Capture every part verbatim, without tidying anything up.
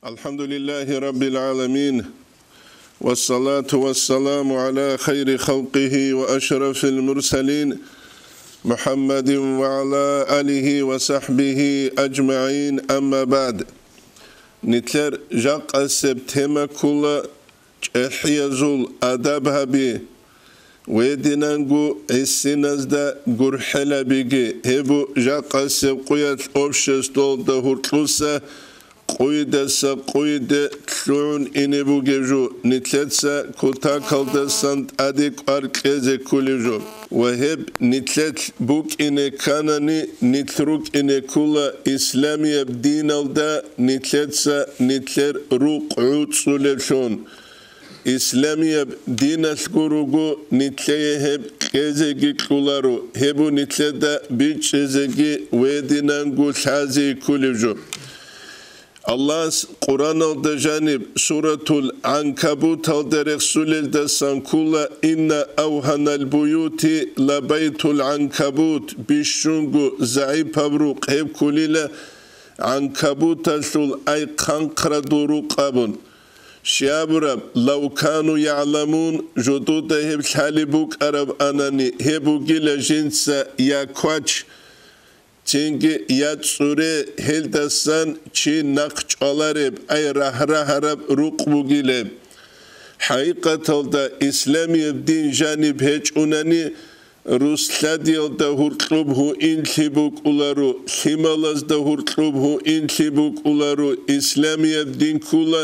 الحمد لله رب العالمين، والصلاة والسلام على خير خلقه وأشرف المرسلين محمد وعلى آله وصحبه أجمعين، أما بعد. Нилъер жакъасеб тема ккола: чӀехӀиязул адаб гьаби. Гьединанго гӀисиназда гурхӀел гьабиги, гьеб жакъасеб къуялъ обществалда гьоркьоса къуйдаса къуйде лъугӀун ине бугеб жо, нилъеца кутакалдасан тӀаде кӀвар кьезе кколеб жо. Ва гьеб нилъелъ букӀине кканани, нилъ рукӀине ккола исламияб диналда нилъеца нилъер рукъ гӀуцӀулеблъун. Исламияб диналъго руго нилъее гьеб кьезеги кьоларо, гьеб нилъеда бичӀчӀизеги гьединанго лъазе кколеб жо. Аллагьас Къуръаналда жаниб суратул ГӀанкабуталда рехсолелдасан ккола: «Инна авгьанал буюти лабайтул гӀанкабут», бищунго загӀипаб рукъ гьеб кколила гӀанкабуталъул, ай хъанхърадул рукъ абун. Щай абураб, «Лав кану ягӀламун», жодода гьеб лъалеб букӀарабани, гьеб бугила жинца я квач, цинги я цӀуре, гьелдасан чи нахъ чӀвалареб, ай рагьра-гьараб рукъ бугилеб. ХӀакъикъаталда исламияб дин жаниб гьечӀунани, рус лъадиялда гьоркьоб гьуинлъи букӀуларо, лъималазда гьоркьоб гьуинлъи букӀуларо, исламияб дин ккола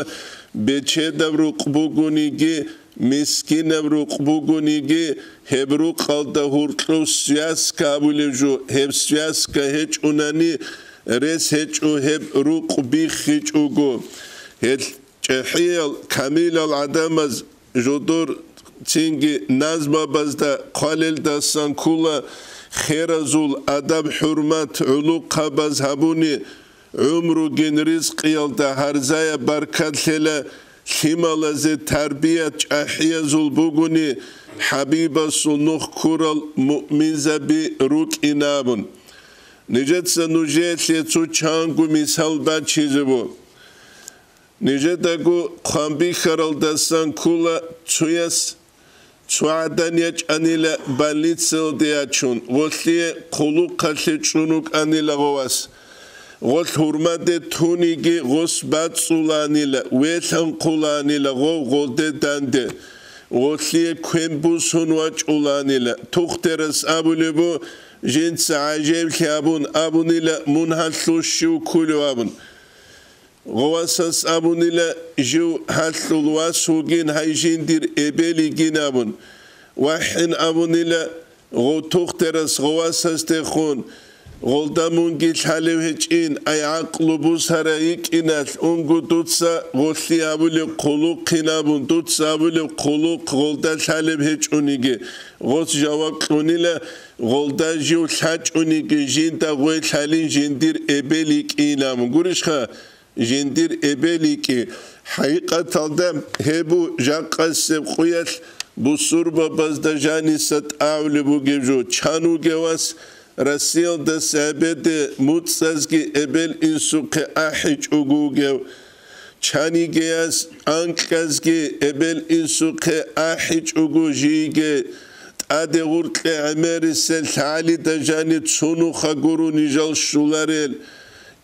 бечедаб рукъ бугониги, мискинаб рукъ бугониги, гьеб рукъалда гьоркьоб связка абулеб жо, гьеб связка гьечӀунани, рес гьечӀо гьеб рукъ биххичӀого. Гьел чӀехӀиял, камилал гӀадамаз жодор цинги назмабазда хъвалелдасан ккола херазул адаб-хӀурмат гӀолохъабаз гьабуни, гӀумругин ризкъиялда гьарзаяб баркат лъела, лъималазе тарбият чӀахӀиязул бугони, ХӀабибасул нух ккурал муъминзаби рукӀин абун. Нижеца нужеялъе цо чанго мисал бачизе буго. Нижедаго хъван бихьаралдасан ккола цояс цо гӀадан ячӀанила больницаялде ячун, гъолъие хъулухъалъе чӀун вукӀанила гъовас. Гъолъ гьурмаде туниги гъос бацӀцӀуланила, велъанхъуланила гъов гъолде данде. Гъолъие квен бусун вачӀуланила. Тухтерас абулеб бу, жинца гӀажаиблъи абун абунила, мун гьалъул щив ккулев абун. Гъовасас абунила, жив гьалъул вас вугин, гьай жиндир эбел йигин абун. ВахӀин абунила, гъов тухтерас гъовасасдехун, гъолда мунги лъалев гьечӀин, ай гӀакълу бусара йикӀиналъ унго дуца гъолъи абулеб хъулухъин абун, дуца абулеб хъулухъ гъолда лъалеб гьечӀониги, гъос жаваб кьунила, гъолда жив лъачӀониги, жинда гъой лъалин жиндир эбел йикӀин абун. Гурищха? Жиндир эбел йикӀи. ХӀакъикъаталда гьеб бу жакъасеб къуялъ бусурбабазда жаниса тӀагӀулеб бугеб жо. Чан вугев вас Россиялдаса гьебеде муцӀазги эбел-инсухъе ахӀичӀого вугев. Чан йигеяс анкьазги эбел-инсухъе ахӀичӀого жийги. ТӀаде гъуркье гӀемерисел лъагӀалида жани цо нуха гуро нижал щуларел.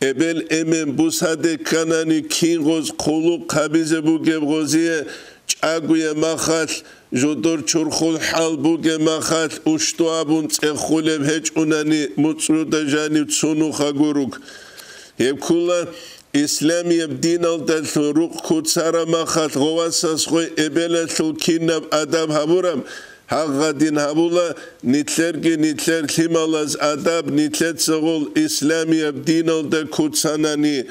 Эбел-эмен бусаде кканани, кин гъоз хъулухъ гьабизе бугеб гъозие чӀагуе махалъ, жодор чурхул хӀал буге махалъ, ушду абун цӀехулеб гьечӀунани, муцӀруда жанив цо нуха гуруг. Гьеб ккула исламияб диналдалъун рукъ куцара махалъ гъовасас гъой эбелалъул кинаб адаб гьабураб, гьагъадин гьабула, нилъерги нилъер лъималаз адаб нилъеца гъол исламияб диналда куцанани.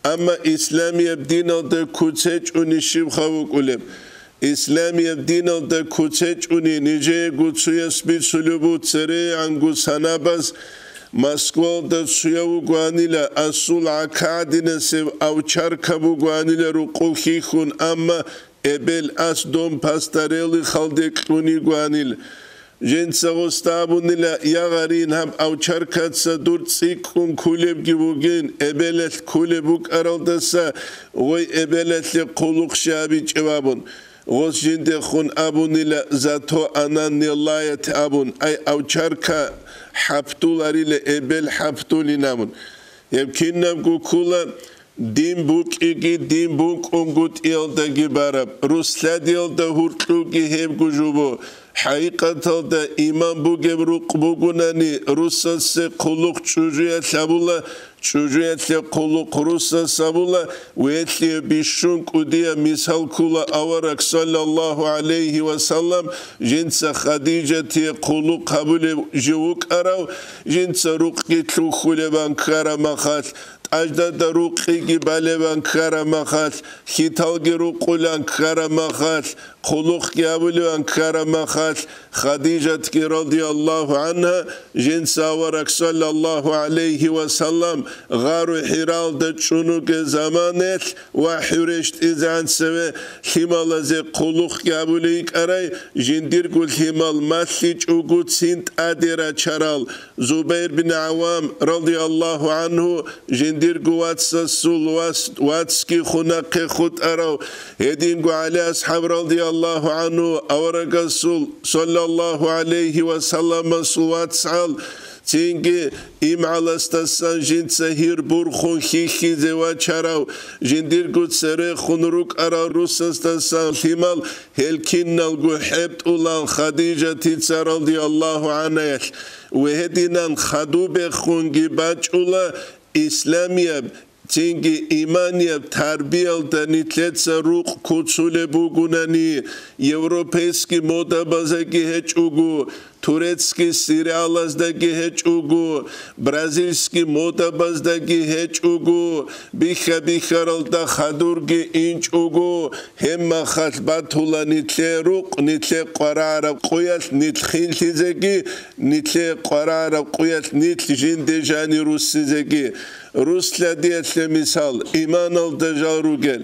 Амма исламияб диналда куцечӀуни щибха вукӀулеб? Исламияб диналда куцечӀуни нижеего цояс бицулеб бу церегӀанго санабаз Москвалда цояв вугоанила, асул гӀакагӀдинасев авчарка бугоанила рукъу хьихьун, амма эбел ас дом пастарелихалде кьунигоанил. Жинца гъосда абунила: «Я гъарин, гьаб авчаркаца дур цӀикӀкӀун кколебги вугин, эбелалъ кколеб букӀаралдаса гъой эбелалъе хъулухъ щай гьабичӀев?» абун. Гъос жиндехун абунила: «Зато она не лает», абун, ай авчарка хӀаптуларила, эбел хӀаптулин абун. Гьеб кинабго ккола дин букӀиги, дин букӀунгутӀиялдаги бараб, рус лъадиялда гьуркьуги гьебго жубо. ХӀакъикъаталда иман бугеб рукъ бугунани, русасе хъулухъ чӀужуялъ гьабула, чӀужуялъе хъулухъ русас гьабула, велъие бищун кӀудияб мисал ккула авараг, саллаллагьу гӀалайгьи ва саллам, жинца Хадижатие хъулухъ гьабулев жив вукӀарав, жинца рукъги лъухьулебан ккараб махалъ, тӀаждада рукъиги балебан ккараб махалъ, хьиталги рукъулан ккараб махалъ, хъулухъги гьабулеван ккараб махалъ, Хадижатги, радияллагьу гӀангьа, жинца авараг, саллаллагьу гӀалайгьи ва саллам, гъару ХӀиралда чӀун вугеб заманаялъ вахӀю рещтӀизегӀан цеве лъималазе хъулухъги гьабулей йикӀарай, жиндирго лъимал малъичӀого цин тӀаде рачарал, Зубайр бин ГӀаввам, радияллагьу гӀангьу, жиндирго вацасул вас-, вацги хунахъе хутӀарав, гьединго ГӀали асхӀаб, радияллагьу гӀангьу, аварагасул, саллаллагьу гӀалайгьи ва салламасул вацгӀал, цинги имгӀаласдасан жинца гьир бурхун хьихьизе вачарав, жиндирго церехун рукӀарал русасдасан лъимал, гьел киналго хӀебтӀулан Хадижатица, радияллагьу гӀангьаялъ, ва гьединан хадубехунги бачӀула исламияб, цинги иманияб тарбиялда нилъеца рукъ куцулеб бугунани, европейский модабаздаги гьечӀого, турецкий сериалаздаги гьечӀого, бразильский модабаздаги гьечӀого, бихьа-бихьаралда хадурги инчӀого, гьеб махалъ батула нилъее рукъ, нилъее къваригӀараб къуялъ нилъ хинлъизеги, нилъее къваригӀараб къуялъ нилъ жинде жани руссизеги. Рус лъадиялъе мисал, иманалда жал ругел.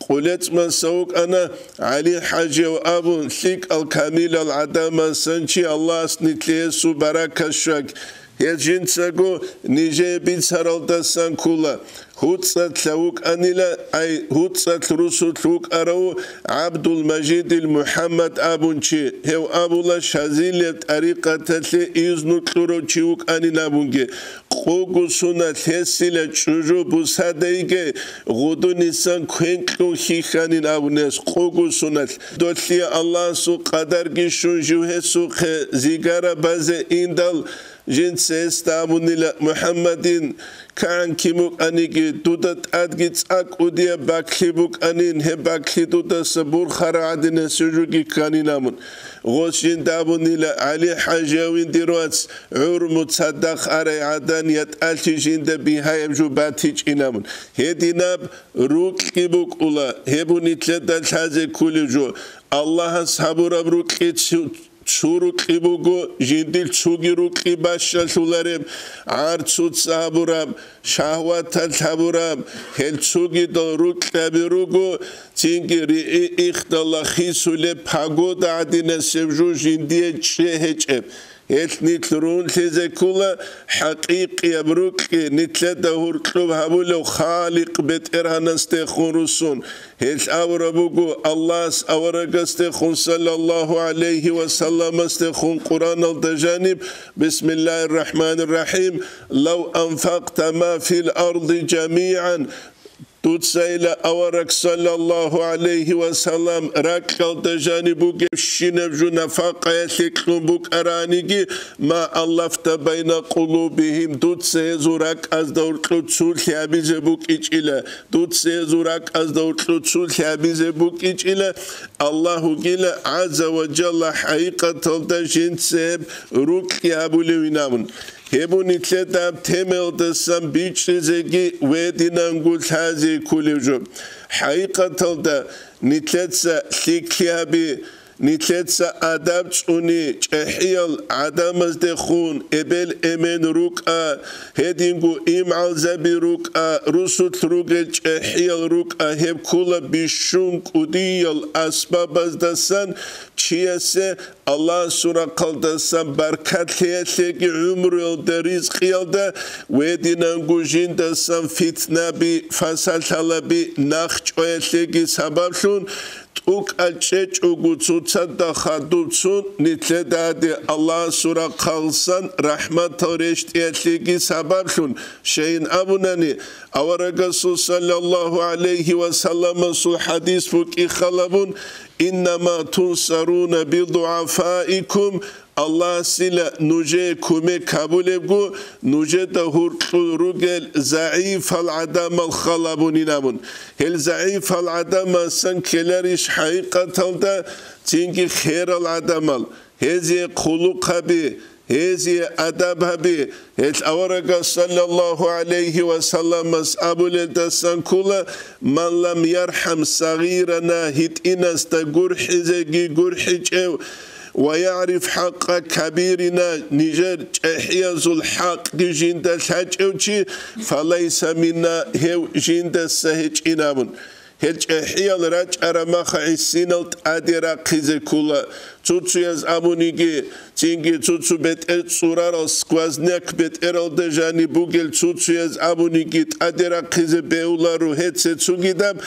Къулецмаса вукӀана ГӀали-хӀажияв абун, лъикӀал камилал гӀадамасан чи, Аллагьас нилъее гьесул баракат щвеги. Гьез жинцаго нижее бицаралдасан ккула. ГьуцӀцӀалъа вукӀанила, ай, гьуцӀцӀалъ русулъ вукӀарав ГӀабдул-Мажидил МухӀаммад абун чи, гьев абула, Шазилияб тӀарикъаталъе изну кьурав чи вукӀанин абунги. Къугу суналъ гьесила чӀужу бусадайги, гъудунисан квен кьун хьихьанин абунес, къугу суналъ. Долъие Аллагьасул къадарги щун жив гьесухъе зигарабазе индал, жинца гьесда абунила: «МухӀаммадин, кагӀан кин букӀаниги, дуда тӀадги цӀакъ кӀудияб бакълъи букӀанин, гьеб бакълъи дудаса бурхараб гӀадинасев жуги кканин», абун. Гъос жинда абунила: «ГӀали-хӀажияв, дир вац, гӀурму цадахъ арай гӀадан ятӀалъи жинда бигьаяб жо батичӀин», абун. Гьединаб рукьги букӀула, гьеб нилъеда лъазе кколеб жо. Аллагьас гьабураб рукьги цу-, цо рукьи буго, жиндир цоги рукьи бащалъулареб, гӀарцуца гьабураб, шагьваталъ гьабураб, гьел цогидал рукьаби руго, цинги риги ихдала хисулеб пагода гӀадинасеб жо жиндие чӀей гьечӀеб. Гьелъ нилъ рунлъизе ккола хӀакъикъияб рукьи, нилъеда гьоркьоб гьабулев Халикъ БетӀергьанасдехун руссун. Гьелъ абураб буго Аллагьас аварагасдехун, саллаллагьу гӀалайгьи ва салламасдехун Къуръаналда жаниб: «Бисмиллагьир рахӀманир рахӀим. Лав анфакъта ма фил арди жамигӀан». Дуцайила авараг, саллаллагьу гӀалайгьи ва саллам, ракьалда жаниб бугебщинаб жо нафакъаялъе кьун букӀараниги, ма аллафта байна къулубигьим, дуца гьезул ракӀазда гьоркьоб цолъи гьабизе букӀичӀила, дуца гьезул ракӀазда гьоркьоб цолъи гьабизе букӀичӀила, Аллагь вугила гӀазза ва жалла хӀакъикъаталда жинца гьеб рукьи гьабулевин абун. Гьеб нилъеда темаялдасан бичӀчӀизеги ва гьединанго лъазе кколеб жо. ХӀакъикъаталда нилъеца лъикӀлъи гьаби, нилъеца адаб цӀуни, чӀехӀиял гӀадамаздехун эбел-эмен рукӀа, гьединго имгӀалзаби рукӀа, русулъ ругел чӀехӀиял рукӀа, гьеб ккола бищун кӀудиял асбабаздасан чиясе Аллагьасул рахъалдасан баркат лъеялъеги гӀумруялда, ризкъиялда, гьединанго жиндасан фитнаби, фасалъалаби, нахчӀваялъеги сабаблъун, тӀукӀал чӀечӀого цоцазда хадуб цун, нилъеда гьаде Аллагьасул рахъалдасан рахӀматал рещтӀиялъеги сабаблъун, щайин абунани, аварагасул саллаллагьу гӀалайгьи ва салламасул хӀадис букӀин халабун: «Иннама тунсаруна бидугӀафаикум», Аллагьасила нужее кумек гьабулебго, нужеда гьуркьул ругел загӀипал гӀадамал халабунин абун. Гьел загӀипал гӀадамасан ккеларищ хӀакъикъаталда цинги херал гӀадамал? Гьезие хъулухъаби, гьезие адаб гьаби. Гьел аварагас саллаллагьу гӀалайгьи ва салламас абулелдасан ккола: «Ман лам ярхӀам сагъирана», гьитӀинасда гурхӀизеги гурхӀичӀев, «ва ягӀриф хӀакъа кабирина», нижер чӀехӀиязул хӀакъги жинда лъачӀев чи, «фалайса минна», гьев жиндаса гьечӀин абун. Гьел чӀехӀиял рачӀараб маха гӀисинал тӀаде рахъизе ккола. Цуцуяз абуниги, цинги цуцу бетӀер цӀурарал сквозняк бетӀералда жаниб бугел цуцуяз абуниги тӀаде рахъизе бегьуларо гьеце цугидаб,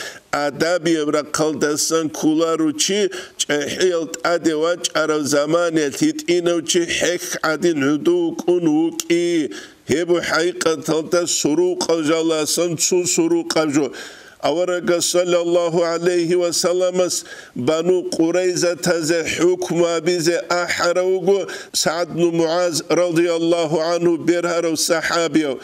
адабияб рахъалдасан кколаро чи чӀехӀиял тӀаде вачӀараб заманаялъ гьитӀинав чи хӀехь гӀадин гӀодов вукӀун вукӀи. Гьеб хӀакъикъаталда сурукъав жаласан цо сурукъаб жо. Аварагас саллаллагьу гӀалайгьи ва салламас Бану Къурайзатазе хӀукму гьабизе ахӀарав вуго СагӀд бну МугӀаз радияллагьу гӀангьу бергьарав сахӀабияв.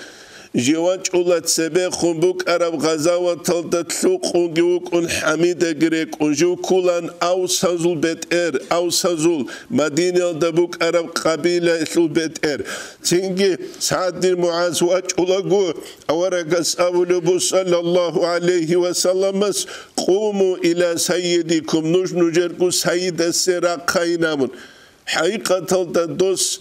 Жив вачӀула цебехун букӀараб гъазаваталда лъукъунги вукӀун хӀамидаги рекӀун, жив кколаан авсазул бетӀер, авсазул, Мадинаялда букӀараб къабилаялъул бетӀер. Цинги СагӀд бин МугӀаз вачӀулаго, аварагас абулеб буго, саллаллагьу гӀалайгьи ва салламас: «Къуму иля сайидикум», нуж нужерго сайидасе рахъайин абун. ХӀакъикъаталда дос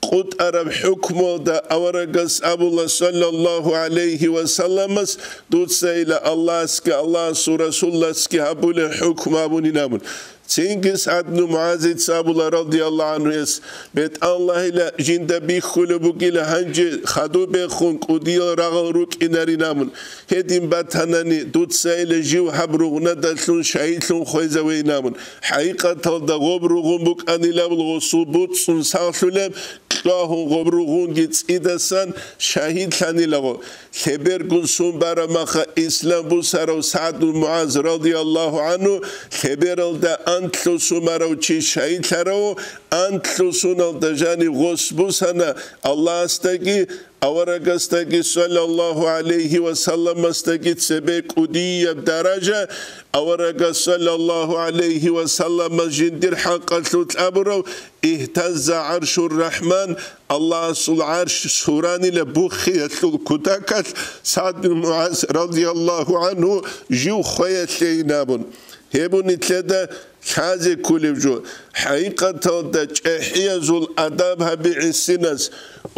къотӀараб хӀукмуялда аварагас абула, саллаллагьу гӀалайгьи ва салламас: «Дуцайила Аллагьасги Аллагьасул Расуласги гьабулеб хӀукму абунин», абун. Цинги СагӀд бну МугӀазица абула, радияллагьу гӀангьу, гьес: «БетӀаллагьила жинда бихьулеб бугила гьанже хадубехун кӀудиял рагъал рукӀинарин», абун. Гьедин батанани, дуцайила жив гьаб ругънадалъун шагьидлъун хвезавейин абун. ХӀакъикъаталда гъоб ругъун букӀанилаб гъосул буцӀцӀун сахлъулеб, кьвагьун гъоб ругъунги цӀидасан шагьидлъанилаго. Лъебергун сун бараб маха ислам бусарав СагӀд бну МугӀаз радияллагьу гӀангьу, лъебералда анлъго сумарав чи шагьидлъарав, анлъго суналда жанив гъос бусана Аллагьасдаги, аварагасдаги, саллаллагьу гӀалайгьи ва салламасдаги цебе кӀудияб даража, аварагас, саллаллагьу гӀалайгьи ва салламас, жиндир хӀакъалъулъ абурав: «Игьтазза гӀаршур рахӀман», Аллагьасул гӀарш суранила буххиялъул кутакалъ СагӀд бин МугӀаз радияллагьу гӀангьу жив хвеялъейин абун. Гьеб буго нилъеда лъазе кколеб жо. ХӀакъикъаталда чӀехӀиязул адаб гьаби гӀисинас,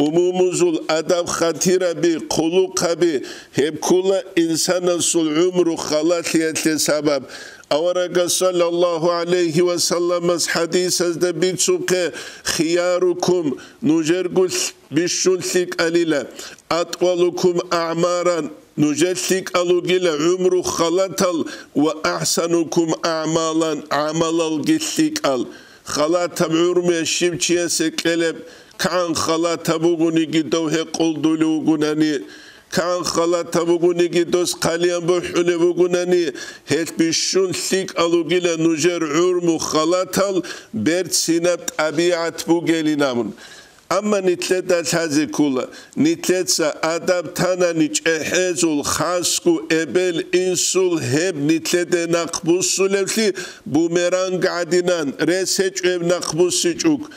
умумузул адаб хатираби, хъулухъаби, гьеб ккола инсанасул гӀумру халалъиялъе сабаб. Аварагас, саллаллагьу гӀалайгьи ва салламас, хӀадисазда бицухъе: «Хиярукум», нужерго лъ-, бищун лъикӀалила, «атвалукум аъмаран», нужер лъикӀал ругила гӀумру халатал, «ва ахсанукум аъмалан», гӀамалалги лъикӀал. Халатаб гӀумруялъ щив чиясе кьелеб, кигӀан халатаб бугониги дов гьекъолдулев вугунани, кигӀан халатаб бугониги дос хъалиян бухӀулев вугунани, гьелъ бищун лъикӀал ругила нужер гӀумру халатал, берцинаб тӀабигӀат бугелин абун. Амма нилъеда лъазе ккола, нилъеца адаб танани чӀехӀезул, хасго эбел-инсул гьеб нилъеде нахъбуссулевлъи, бумеранг гӀадинан рес гьечӀеб нахъбуссичӀого.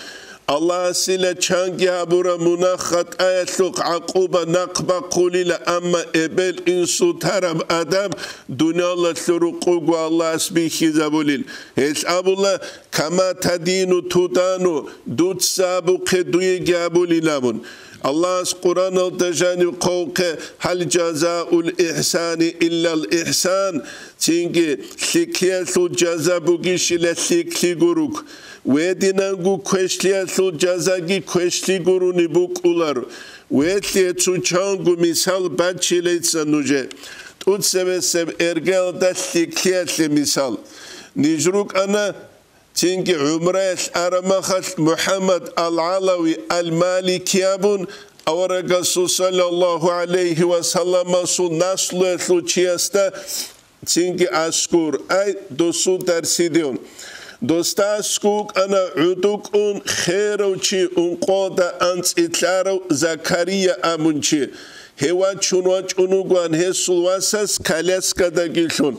Аллагьасила чанги гьабураб мунагь-хатӀаялъухъ гӀакъуба нахъ бахъулила, амма эбел-инсул тараб адаб дуниялалъул рукъуго Аллагьас бихьизабулел. Гьелъ абула: «Кама тадину тудану», дуца абухъе дуеги абулин абун. Аллагьас Къураналда жанив хъвавухъе: «Гьал жазаул ихсани иллал ихсан», цинги: «ЛъикӀлъиялъул жаза бугищила лъикӀлъи гуруг. Гьединанго квешлъиялъул жазаги квешлъи гурони букӀулар». Гьелъие цо чанго мисал бачила нужее. ТӀоцебесеб эргалда лъикӀлъиялъе мисал. Ниж рукӀана цинги гӀумраялъ арамахалъ МухӀаммад ал-ГӀалави ал-Малики абун, аварагасул саллаллагьу гӀалайгьи ва салламасул наслуялъул чиясда цинги аскӀур, ай, досул дарсиде ун. Досда аскӀов вукӀана гӀодов кӀун херав чи, ункъоялда анцӀила рукъалъ Закария абун чи. Гьев вачун вачӀун вугоан гьесул васас коляскадаги лъун.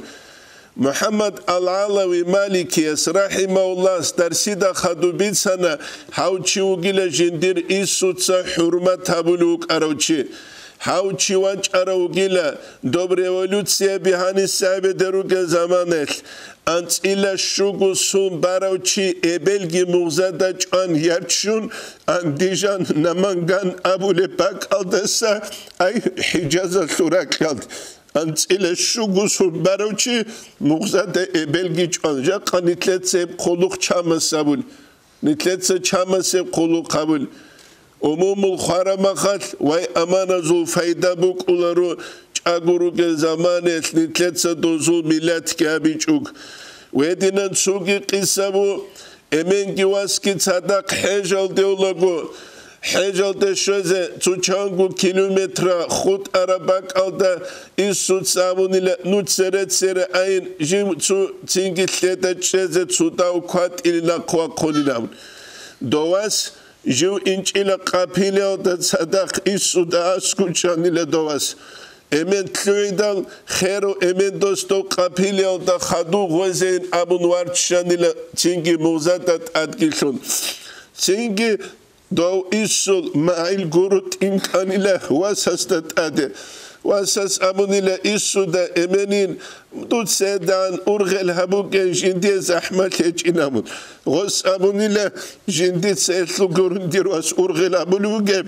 МухӀаммад ал-ГӀалави Маликияс, рахӀимагьуллагь, дарсида хадуб бицана, гьав чи вугила жиндир Иисуца хӀурмат гьабулев вукӀарав чи. Гьав чи вачӀарав вугила, доб революцияби гьаниса гьабизе ругел заманаялъ, анцӀила щуго сун барав чи эбелги мугъзада чӀван ячун, Андижан, Наманган абулеб бакӀалдаса, ай, ХӀижазалъул ракьалде. АнцӀила щуго сун барав чи мугъзада эбелги чӀван, жакъа нилъеца гьеб хъулухъ чамас гьабул, нилъеца чамас гьеб хъулухъ гьабул. Умумул хварамахалъ вай аманазул пайда букӀуларо, чӀаго ругел заманаялъ нилъеца дозул миллатги гьабичӀого. Гьединан цоги къиса бу, эменги васги цадахъ хӀежалде улаго, хӀежалде щвезе цо чанго километра хутӀараб бакӀалда Иисуца абунила: «Ну цере-цере айин, жив цо цинги лъеда чӀезе цо дав кватӀилин нахъвахъунилан». Довас жив инчӀила къапилиялда цадахъ Иисуда аскӀучанила довас. Эмен лъугӀидал, херав эмен дос дов къапилиялда хадув гъвезейин абун варччанила цинги мугъзада тӀадги лъун. Цинги дов Иисул магӀил гуру тӀинкӀанила васасда тӀаде. Васас абунила Иисуда: «Эменин, дуца гьедигӀан ургъел гьабугеян жиндие захӀмат гьечӀин», – абун. Гъос абунила: «Жиндица гьелъул гурун дир вас ургъел гьабулев вугеб,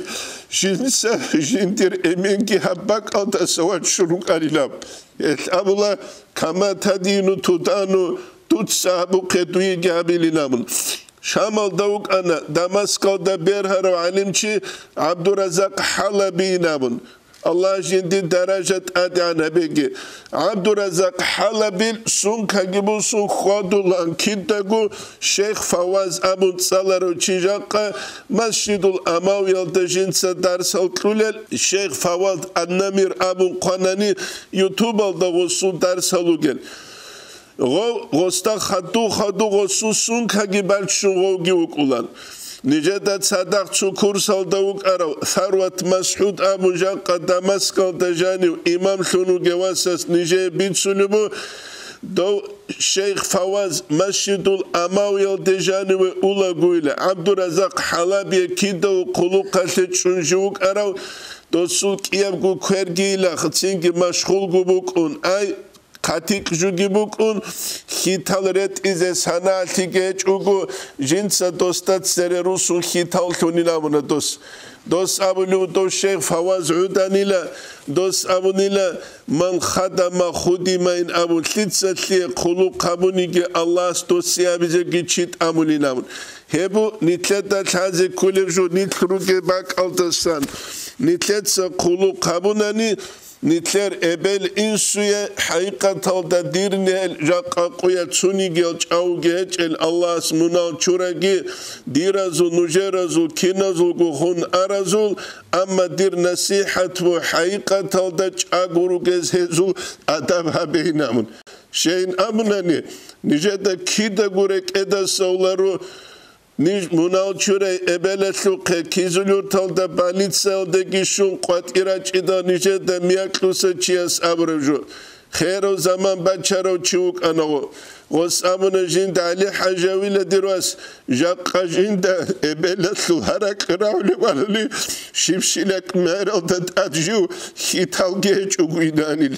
жинца жиндир эменги гьаб бакӀалдаса вачун рукӀарилан». Гьелъ абула: «Кама тадину тудану», дуца гьабухъе дуеги гьабилин абун. Шамалда вукӀана Дамаскалда бергьарав гӀалимчи ГӀабдуразакъ ХӀалабийин абун. Аллагь жиндир даража тӀадегӀан гьабеги. ГӀабдуразакъ ХӀалабил сункаги бусун хьвадулан кидаго Шейх Фаваз абун цӀаларав чи жакъа Масжидул Амавиялда жинца дарсал кьулел, Шейх Фаваз Ан-Намир абун хъванани, ютубалда гъосул дарсал ругел. Гъов, гъосда хадув-хадув гъосул сункаги баччун гъовги вукӀулан. Нижеда цадахъ цо курсалда вукӀарав Сарват МасгӀуд абун жакъа Дамаскалда жанив имамлъун вугев васас нижее бицунеб буго, дов Шейх Фаваз Масжидул Амавиялде жаниве улагойила, ГӀабдуразакъ ХӀалабие кидав хъулухъалъе чӀун жив вукӀарав, досул кӀиябго квергийилахъ цинги машгъулго букӀун, ай, хъатикь жуги букӀун, хьитал ретӀизе санаалъиги гьечӀого, жинца досда цере русун хьитал лъунин абуна дос. Дос абулев дов Шейх Фаваз гӀуданила, дос абунила: «Ман хадама худимаин», – абун, лъицалъе хъулухъ гьабуниги Аллагьас досие абизеги чи тӀамулин абун. Гьеб бу нилъеда лъазе кколеб жо нилъ ругеб бакӀалдасан. Нилъеца хъулухъ гьабунани, нилъер эбел-инсуе хӀакъикъаталда дир нел жакъа къуя цунигиял чӀавуги гьечӀел Аллагьас мунал чураги, диразул, нужеразул, киназулго хун аразул, амма дир насихӀат бу хӀакъикъаталда чӀаго ругез гьезул адаб гьабейин абун. Щайин абунани, нижеда кидаго рекӀедаса уларо, ниж мунал чурай эбелалъухъе Кизилюрталда больницаялдеги щун къватӀир рачӀидал нижеда мякьуса чияс абураб жо. Херав заман бачарав чи вукӀана гъо. Гъос абуна жинда: «ГӀали-хӀажавила дир вас, жакъа жинда эбелалъул гьаракь рагӀулев варали, щибщилакь мегӀералда тӀад жив хьиталги гьечӀого иданил».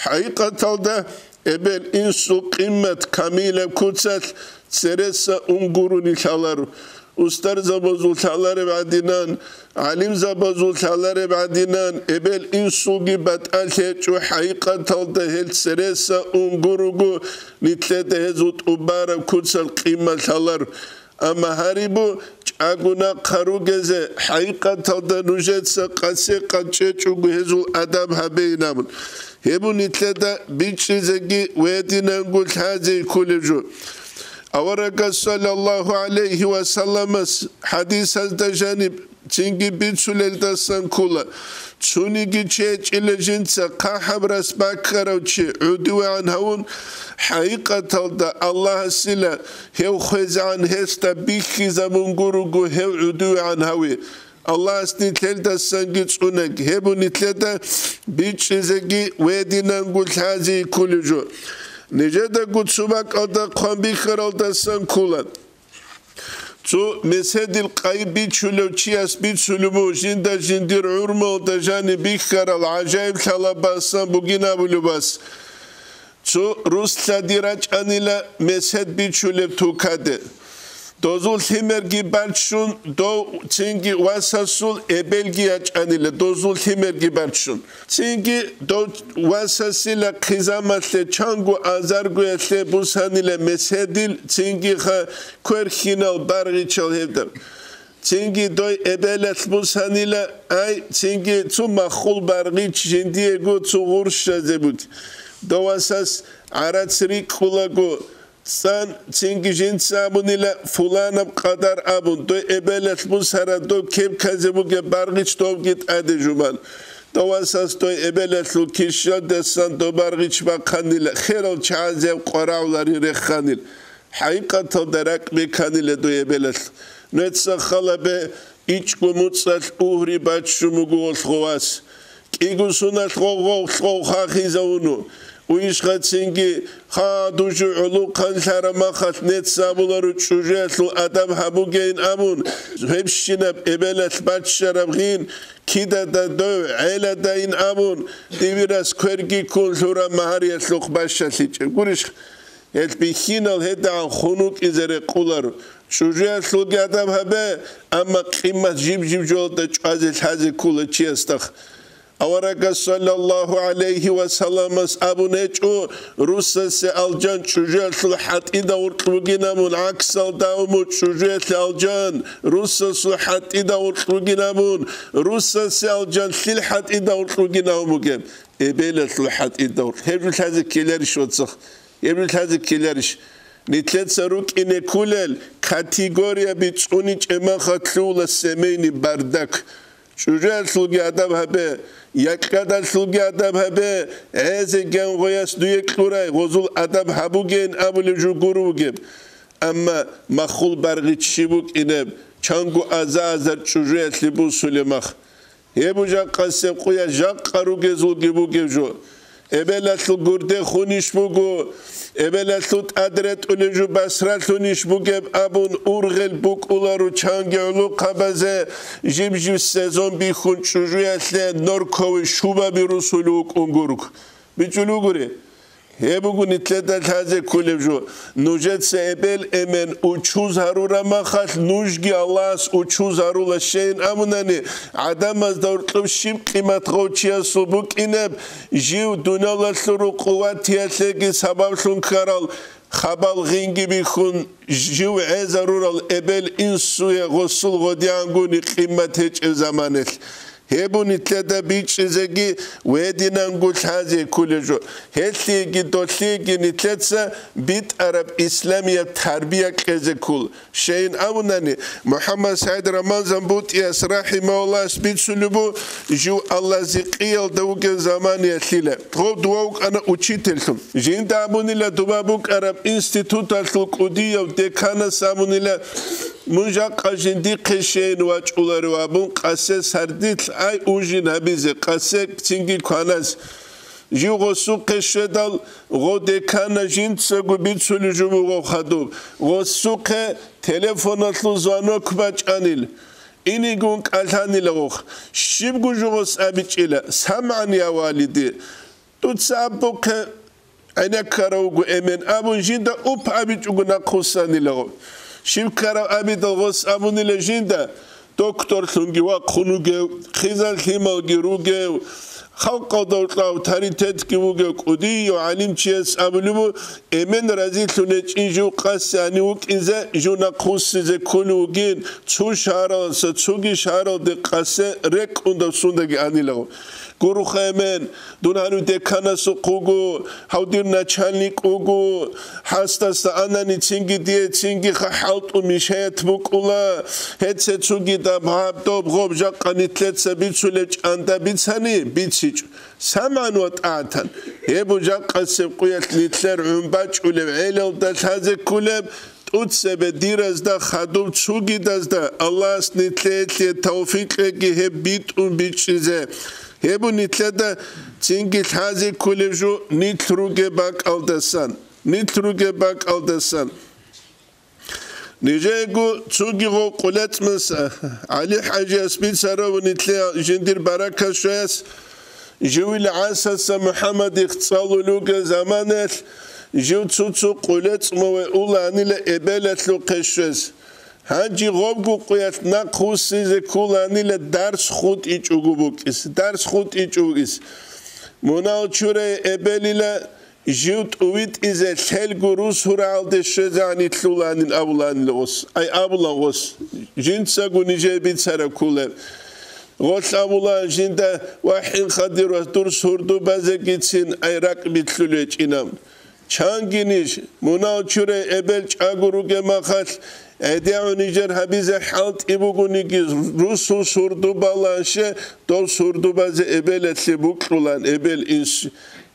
ХӀакъикъаталда, эбел-инсул къимат камилаб куцалъ цереса унгуруни лъаларо. Устарзабазул лъалареб гӀадинан, гӀалимзабазул лъалареб гӀадинан, эбел-инсулги батӀалъи гьечӀо, хӀакъикъаталда гьел цереса унгуруго, нилъеда гьезул тӀубараб куцал къимат лъалар. Амма гьарибу чӀагунахъа ругезе, хӀакъикъаталда нужеца къасе-къачӀечӀого гьезул адаб гьабейин абун. Гьеб нилъеда бичӀчӀизеги ва гьединанго лъазе кколеб жо. Аварагас саллаллаху гӀалайгьи ва салламас хӀадисазда жаниб цинги бицулелдасан ккола: цониги чи гьечӀила жинца хъахӀаб рас баккарав чи гӀодовегӀан гьавун, хӀакъикъаталда Аллагьасила гьев хвезегӀан гьесда бихьизабун гуруго гьев гӀодовегӀан гьаве. Аллагьас нилъелдасанги цӀунаг, гьеб нилъеда бичӀчӀизеги ва гьединанго лъазе кколеб жо. Нижедаго цо бакӀалда хъван бихьаралдасан ккола. Цо меседил къайи бичулев чияс бицулеб буго жинда жиндир гӀурмалда жаниб бихьарал гӀажаиблъала басан бугин абулеб бас. Цо рус лъади рачӀанила месед бичулеб тукаде. Дозул лъимерги баччун, дов цинги васасул эбелги ячӀанила дозул лъимерги баччун. Цинги дов васасила хъизамалъе чанго азаргоялъе бусанила меседил, цингиха кверхинал баргъичал гьебдаб. Цинги дой эбелалъ бусанила, ай, цинги цу маххул баргъич жиндиего цу гъурщазе буги. Довасас гӀарац рикӀкӀулаго цӀан, цинги жинца абунила, фуланаб къадар абун, дой эбелалъ бусара дов кепказе бугеб баргъич довги тӀаде жубан. Довасас дой эбелалъул кишалдасан дов баргъич бахъанила, херал чагӀазеб къварагӀулари реханил. ХӀакъикъаталда ракӀ беканила дой эбелалъ. Нуца халабе ичӀго муцӀалъ угьри баччун буго гъолъго вас. КӀиго суналъ гъов-гъов-гъов хахизавуну. Уйишха цинги ха дужу гӀулухъан лъарамахалъ нецабулару чӀужуялъул адаб гьабугейин абун, гьебщинаб эбелалъ баччараб гъин, кидада дов гӀеладайин абун, дибирас кверги ккун лъураб магьариялъухъ бащалъичӀеб гурищ. Гьел бихьинал гьедагӀан хун вукӀизе рекъолар. ЧӀужуялъулги адаб гьабе, амма къимат жиб-жиб жоялда чӀвазе лъазе ккола чиясдахъ. Аварагас саллаллаху гӀалайгьи ва салламас абун гьечӀо, русасе алжан чӀужуялъул хӀатӀида гъоркь бугин абун, гӀаксалда абун, чӀужуялъе алжан русасул хӀатӀида гъоркь бугин абун, русасе алжан лъил хӀатӀида гъоркь бугин абун бугеб. Эбелалъул хӀатӀида гъоркь. Гьеб жо лъазе ккеларищ, вацахъ? Гьеб жо лъазе ккеларищ? Нилъеца рукӀине кколел категорияби цӀуничӀеб махалъ лъугьула семейный бардак. ЧӀужуялъулги адаб гьабе, якьадалъулги адаб гьабе, гӀезе гянгъояс дуе кьурай гъозул адаб гьабугейин абулеб жо гуро бугеб. Амма маххул баргъич щиб букӀинеб, чанго аза-азар чӀужуялъе бусулеб мах. Гьеб жакъасеб къуя жакъа ругезулги бугеб жо. Эбелалъул гурде хунищ буго, эбелалъул тӀад ретӀулеб жо басралъунищ бугеб абун ургъел букӀулару чанги гӀулухъабазе жиб-жиб сезон бихьун чӀужуялъе норковый шубаби русулев вукӀун гургу. БичӀчӀулев гури? Гьеб буго нилъеда лъазе кколеб жо. Нужеца эбел-эмен учуз гьарураб махалъ, нужги Аллагьас учуз гьарула, щайин абунани, гӀадамазда гьоркьоб щиб къимат гъов чиясул букӀинеб, жив дуниялалъул рукъу ватиялъеги сабаблъун ккарал, хабал гъинги бихьун, жив гӀезарурал эбел-инсуе гъосул гъодиангуни къимат гьечӀеб заманалъ. Гьеб нилъеда бичӀчӀизеги ва гьединанго лъазе кколеб жо. Гьелъиеги долъиеги нилъеца битӀараб исламияб тарбия кьезе ккол. Щайин абунани, МухӀаммад СагӀид Рамазан БутӀияс рахӀимагьуллагьас бицунеб буго, жив Аллагьзекъиялда вугев заманиялъила. Гъов дова вукӀана учительлъун. Жинда абунила, дова букӀараб институталъул кӀудияв деканас абунила, мун жакъа жиндихъе щейин вачӀуларев абун, къасе сардилъ ай ужин гьабизе, къасе цинги кваназ. Жив гъосухъе щведал, гъов декана жинцаго бицулев жо буго хадуб. Гъосухъе телефоналъул звонок бачӀанил. Инигун кӀалъанила гъох. Щибго жо гъос абичӀила, самгӀан я валиди. Дуца абухъе гӀенеккарав вуго эмен абун, жинда уп абичӀого нахъвуссанила гъов. Щиб ккараб абидал гъос абунила жинда, докторлъунги вахъун вугев, хъизан лъималги ругев, халкъалда авторитетги вугев кӀудияв гӀалимчияс абулеб буго, эмен разилъун гьечӀин жив къасе гьанив вукӀине, жив нахъвуссине кколев вугин, цо шагьаралдаса цоги шагьаралде къасе рекӀундав сундаги анилаго. Гурухъ, эмен, дун гьанив деканасухъ вуго, гьав дир начальник вуго, гьасдаса анани цинги дие цинги ха хӀалтӀу мешаят букӀула, гьеце цуги даб гьаб доб гъоб жакъа нилъеца бицулеб чӀанда бицани, бицичӀо. СамгӀан ва тӀагӀатан. Гьеб жакъасеб къуялъ нилъер гӀун бачӀулеб гӀелалда лъазе кколеб, тӀоцебе диразда хадуб цугидазда Аллагьас нилъее тавфикъ кьеги гьеб битӀун бичӀчӀизе. Гьеб нилъеда цинги лъазе кколеб жо нилъ ругеб бакӀалдасан, нилъ ругеб бакӀалдасан. Нижего цуги гъо къулецӀмас ГӀали-хӀажияс бицарав нилъе жиндир баракат щвеяс, живил ГӀасаса МухӀаммадихъ цӀалулел ругел заманаялъ жив цо-цо къулецӀмаве уланила эбелалъухъе щвез. Гьанже гъобго къуялъ нахъвуссине кколанила дарс хутӀичӀого букӀис, дарс хутӀичӀого букӀис. Мунагьал чурай эбелила жив тӀувитӀизе лъелго русуралде щвезегӀан лъуланин абуланила гъос, ай абулан гъос, жинцаго нижее бицараб кколеб. Гъолъ абулан жинда: «ВахӀин, хадир вас, дур сурдубазегицин ай ракӀ билълъулеб гьечӀинаб». Чанги ниж, мунагьал чурай эбел чӀаго ругеб махалъ, гӀедегӀун нижер гьабизе хӀалтӀи бугониги, русул сурдубаланше, дов сурдубазе эбелалъе букьулан эбел-инс.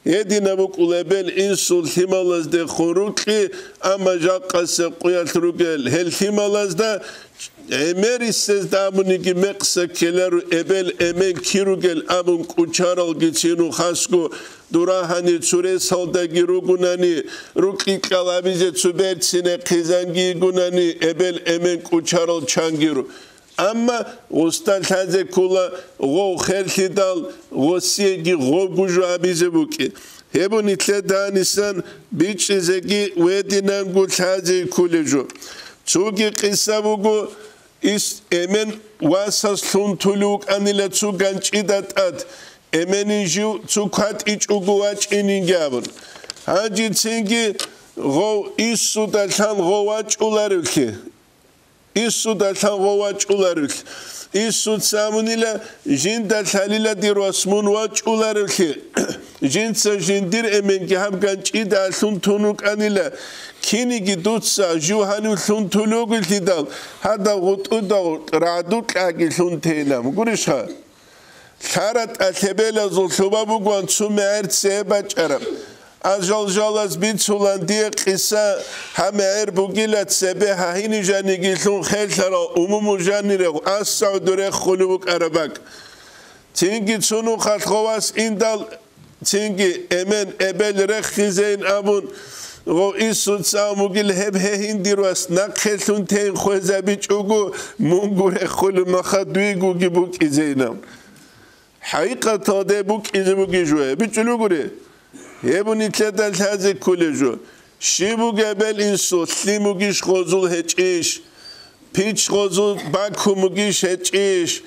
Гьединаб букӀул эбел-инсул лъималаздехун рукьи, амма жакъасеб къуялъ ругел гьел лъималазда гӀемерисезда абуниги мекъса ккеларо эбел-эмен кир ругел абун кӀучаралгицин нухасго, дурагьани цо ресалдаги ругунани, рукьи кьалабизе цо берцинехъизанги йигунани, эбел-эмен кӀучарал чангиро. Амма гъусда лъазе ккола гъов херлъидал, гъосиеги гъобго жо абизе букӀи. Гьеб нилъеда гьанисан бичӀчӀизеги гьединанго лъазе кколеб жо. Цоги къиса буго, ис эмен васас лъун тулев вукӀанила цо ганчӀида тӀад, эменин жив цо кватӀичӀого вачӀининги абун. Гьанже цинги гъов иссуда лъан гъов вачӀуларевлъи. Иссуда лъан гъов вачӀуларевлъи. Иссуца абунила, жинда лъалила дир вас мун вачӀуларевлъи. Жинца жиндир эменги гьаб ганчӀида лъун тун вукӀанила, киниги дуца жив гьанив лъун тулугелъидал, гьадаб гъутӀуда рагӀду кьаги лъун тейилан. Гурищха? ЛъаратӀа лъебелазул лъуба бугоан цо мегӀер цебе бачӀараб. Ажал-жалаз бицулан дие къиса, гьа мегӀер бугила цебе гьагьини жаниги лъун херлъарал умуму жанире асагӀуду рехулев вукӀараб бакӀ. Цинги цо нухалъ гъовас индал, цинги эмен эбел рехизейин абун, гъов иссуца абун бугил гьеб гьегьин дир вас нахъе лъун тейин хвезабичӀого, мунго рехулеб маха дуйгоги букӀизейин абун. ХӀакъикъаталде букӀизе бугеб жо гьеб бичӀчӀулеб бугури? Гьеб нилъеда лъазе кколеб жо. Щиб бугеб эбел-инсул, лъим бугищ гъозул гьечӀищ? Пич гъозул бакун бугищ гьечӀищ?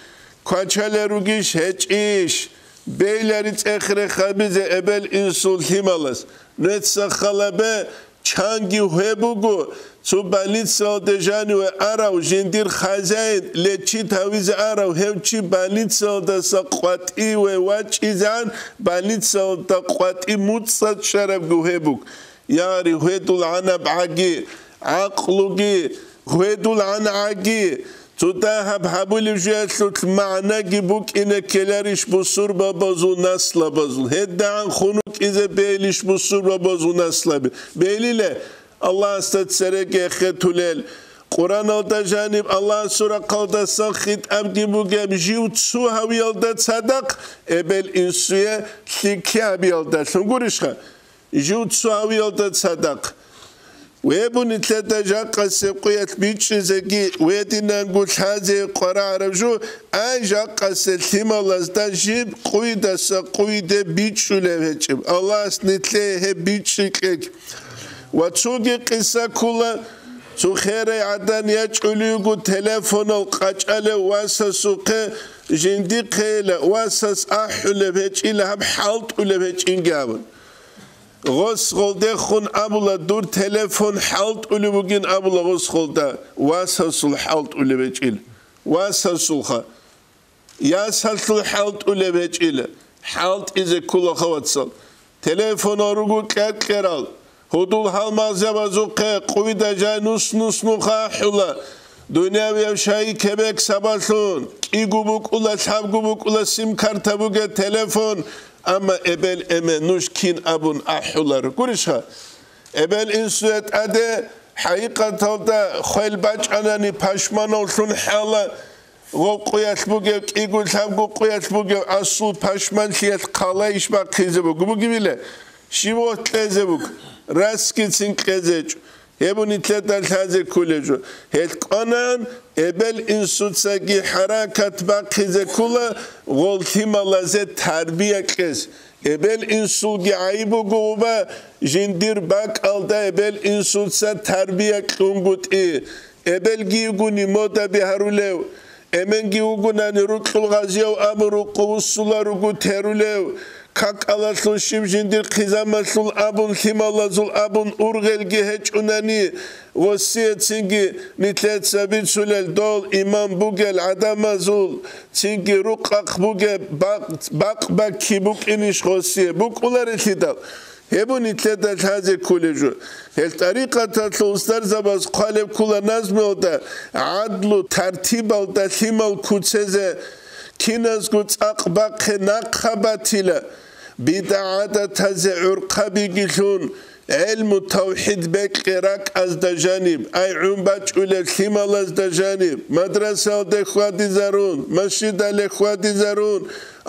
Квачалел ругищ гьечӀищ? Бейла рицӀехъ рехабизе эбел-инсул лъималас. Нуца халабе, чанги гьеб буго, цо больницаялде жаниве арав жиндир хозяин лечить гьавизе арав, гьев чи больницаялдаса къватӀиве вачӀизегӀан, больницаялда къватӀи муцӀцӀад чӀарабго гьеб буго. Яри, гьедул гьанаб гӀаги, гӀакълуги, гьедул гьанаб гӀаги, цо дагьаб гьабулеб жоялъулъ магӀнаги букӀине ккеларищ бусурбабазул наслабазул? ГьедагӀан хун вукӀизе бегьилищ бусурбабазул наслаби? Бегьилила, Аллагьасда цереги эхетулел, Къуръаналда жаниб Аллагьасул рахъалдасан хитӀабги бугеб жив цо гьавиялда цадахъ, эбел-инсуе лъикӀлъи гьабиялдалъун гурищха? Жив цо гьавиялда цадахъ. Гьеб нилъеда жакъасеб къуялъ бичӀчӀизеги гьединанго лъазе къварагӀараб жо, ай жакъасеб лъималазда жиб къуйдаса къуйде бичӀчӀулеб гьечӀеб. Аллагьас нилъее гьеб бичӀчӀи кьеги. Ва цоги къиса ккола, Цо херай гӀадан ячӀулев вуго телефонал къачӀалев васасухъе, жиндихъейила, васас ахӀулеб гьечӀила гьаб хӀалтӀулеб гьечӀинги абун. Гъос гъолдехун абула, дур телефон хӀалтӀулеб бугин абула гъос гъолда, васасул хӀалтӀулеб гьечӀила. Васасулха. Ясалъул хӀалтӀулеб гьечӀила, хӀалтӀизе ккола, хавацал. Телефонал руго кьер-кьерал, гьудул-гьалмагъзабазухъе къуйда жай нус-нус нуха ахӀула. Дунявияв шайи кебек сабаблъун, кӀиго букӀула, лъабго букӀула сим-карта бугеб телефон, амма эбел-эмен нуж кин абун ахӀулар. Гурищха? Эбел-инсуе тӀаде хӀакъикъаталда хвел бачӀанани пашманавлъун хӀала, гъов къуялъ бугев, кӀиго-лъабго къуялъ бугев асул пашманлъиялъ хъалайищ бахъизе буго? Бугебила? Щиб вохь кьезе буго? Расгицин кьезечӀо. Гьеб нилъеда лъазе кколеб жо. Гьел кӀванан, эбел-инсуцаги хӀаракат бахъизе ккола, гъол лъималазе тарбия кьез. Эбел-инсулги гӀайиб буго, уба, жиндир бакӀалда эбел-инсуца тарбия кьунгутӀи. Эбелги йигуни модаби гьарулев, эменги вугунани рукьул гъазияв абун рукъу вуссула ругу терулев, какалалъул щиб жиндир хъизамалъул абун, лъималазул абун ургъелги гьечӀунани, гъосиецинги нилъеца бицулел дол иман бугел гӀадамазул цинги рукъахъ бугеб бакъ-, бакъ-бакки букӀинищ гъосие? БукӀуларелъидал, гьеб нилъеда лъазе кколеб жо. Гьел тӀарикъаталъул устарзабаз хъвалеб ккола назмуялда, гӀадлу тартибалда лъимал куцезе, киназго цӀакъ бахъе нахъа батила, бидгӀа гӀадатазе гӀурхъабиги лъун, гӀелму тавхӀид бекье ракӀазда жаниб, айгӀун бачӀулеб лъималазда жаниб, мадрасаялде хьвадизарун, масжидалде хьвадизарун,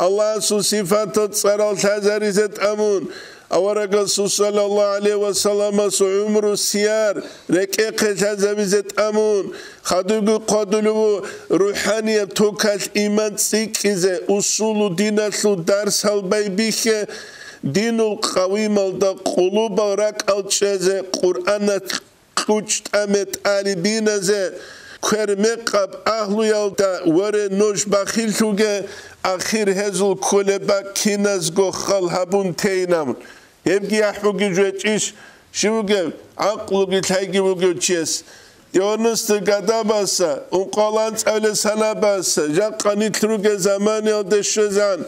Аллагьасул сифатал цӀарал лъазаризе тӀамун, аварагасул саллаллагьу гӀалайгьи ва салламасул гӀумру сияр рекӀехъе лъазабизе тӀамун, хадубги хъвадулев ву рухӀанияб токалъ иман цӀикӀкӀизе, усулу диналъул дарсал байбихье, динул къавималда къулубал ракӀал чӀезе, Къуръаналъ кьучӀ тӀаме тӀалибиназе, квер-мекъаб агьлуялда, воре, нуж бахиллъуге, ахир гьезул кколеб бакӀ киназго хал гьабун тейинабун. Гьебги яхӀ бугеб жо гьечӀищ, щив вугев, гӀакълуги лъайги вугев чияс. Девяносто гадабаса, ункъоялда анцӀабилеб санабаса, жакъа нилъ ругел заманиялде щвезан,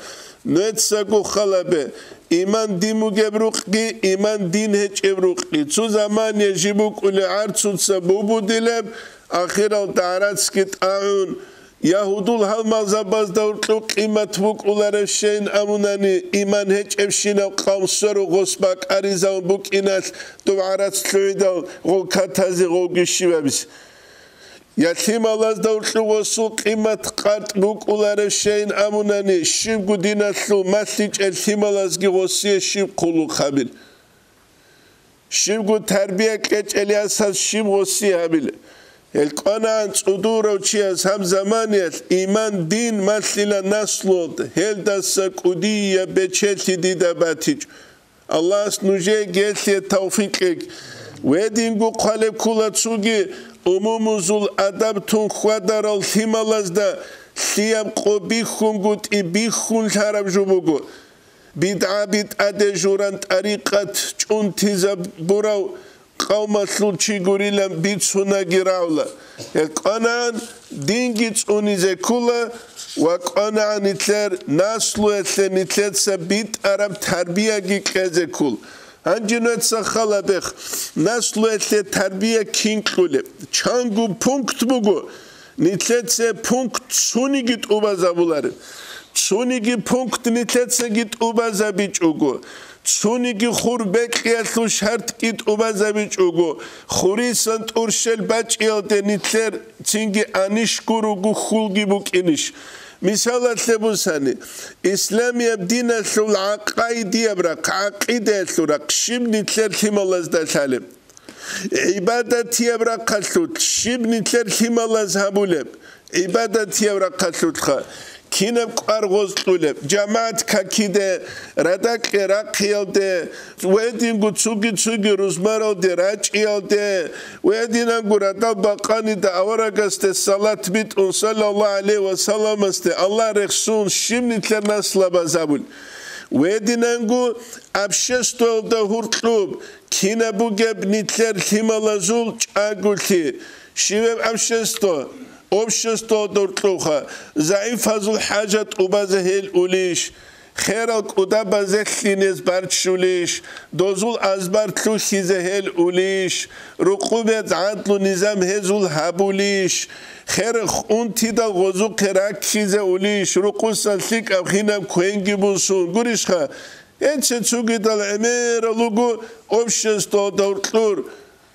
нуецаго халабе, иман дин бугеб рукъги, иман дин гьечӀеб рукъги. Цо замание жиб букӀулеб гӀарцуца бубудилеб, ахиралда гӀарацги тӀагӀун, Ягьудул гьалмагъзабазда гьоркьоб къимат букӀуларебщейин абунани, иман гьечӀебщинаб къавм сверухъ гъос бакӀаризавун букӀиналъ доб гӀарац лъугӀидал гъол катазе гъовги щибабизе. Я лъималазда гьоркьоб гъосул къимат къартӀ букӀуларебщейин абунани, щибго диналъул малъичӀел лъималазги гъосие щиб хъулухъ гьабил? Щибго тарбия кьечӀел ясаз щиб гъосие гьабила? Гьел кӀванагӀан цӀудурав чияс гьаб заманиялъ иман дин малъила наслуялда, гьелдаса кӀудияб бечелъи дида батичӀо. Аллагьас нужее гьелъие тавфикъ кьеги. Гьединго хъвалеб ккола цоги умумузул адаб тун хьвадарал лъималазда лъияб къо бихьунгутӀи бихьун лъараб жо буго. БидгӀаби тӀаде журан тӀарикъат чӀунтизабурав къавмалъул чи гурилан бицунаги равла. Гьел кӀванагӀан динги цӀунизе ккола ва кӀванагӀан нилъер наслуялъе нилъеца битӀараб тарбияги кьезе ккола. Гьанже нуеца хал гьабе, наслуялъе тарбия кин кьулеб? Чанго пункт буго. Нилъеца пункт цониги тӀубазабулареб. Цониги пункт нилъецаги тӀубазабичӀого, цониги хур бекьиялъул шартӀги тӀубазабичӀого, хурисан тӀурщел бачӀиялде нилъер цинги анищ гуруго хьулги букӀинищ? Мисалалъе бусани, исламияб диналъул гӀакъайдияб рахъ, гӀакъидаялъул рахъ щиб нилъер лъималазда лъалеб? ГӀибадатияб рахъалъулъ щиб нилъер лъималаз гьабулеб? ГӀибадатияб рахъалъулъха Кинаб кӀвар гъоз кьулеб? ЖамагӀат какиде, радакье рахъиялде, ва гьединго цуги-цуги рузмаралде рачӀиялде, ва гьединанго радал бакъанида аварагасде салат битӀун, саллаллагьу гӀалайгьи ва салламасде, Аллагь рехсун, щиб нилъер наслабазабул. Ва гьединанго обществоялда гьуркьуб, кинаб бугеб нилъер лъималазул чӀаголъи, щибеб общество, обществоялда гьуркьубха, загӀипазул хӀажат тӀубазе гьел улищ, херал кӀудабазе лъинез барччулищ, дозул азбар лъухьизе гьел улищ, рукъубе гӀадлу низам гьезул гьабулищ, хер унтидал гъозухъе раккизе улищ, рукъусан лъикӀаб-хинаб квенги бусун, гурищха? Гьенце цугидал гӀемерал руго обществоялда гьуркьур,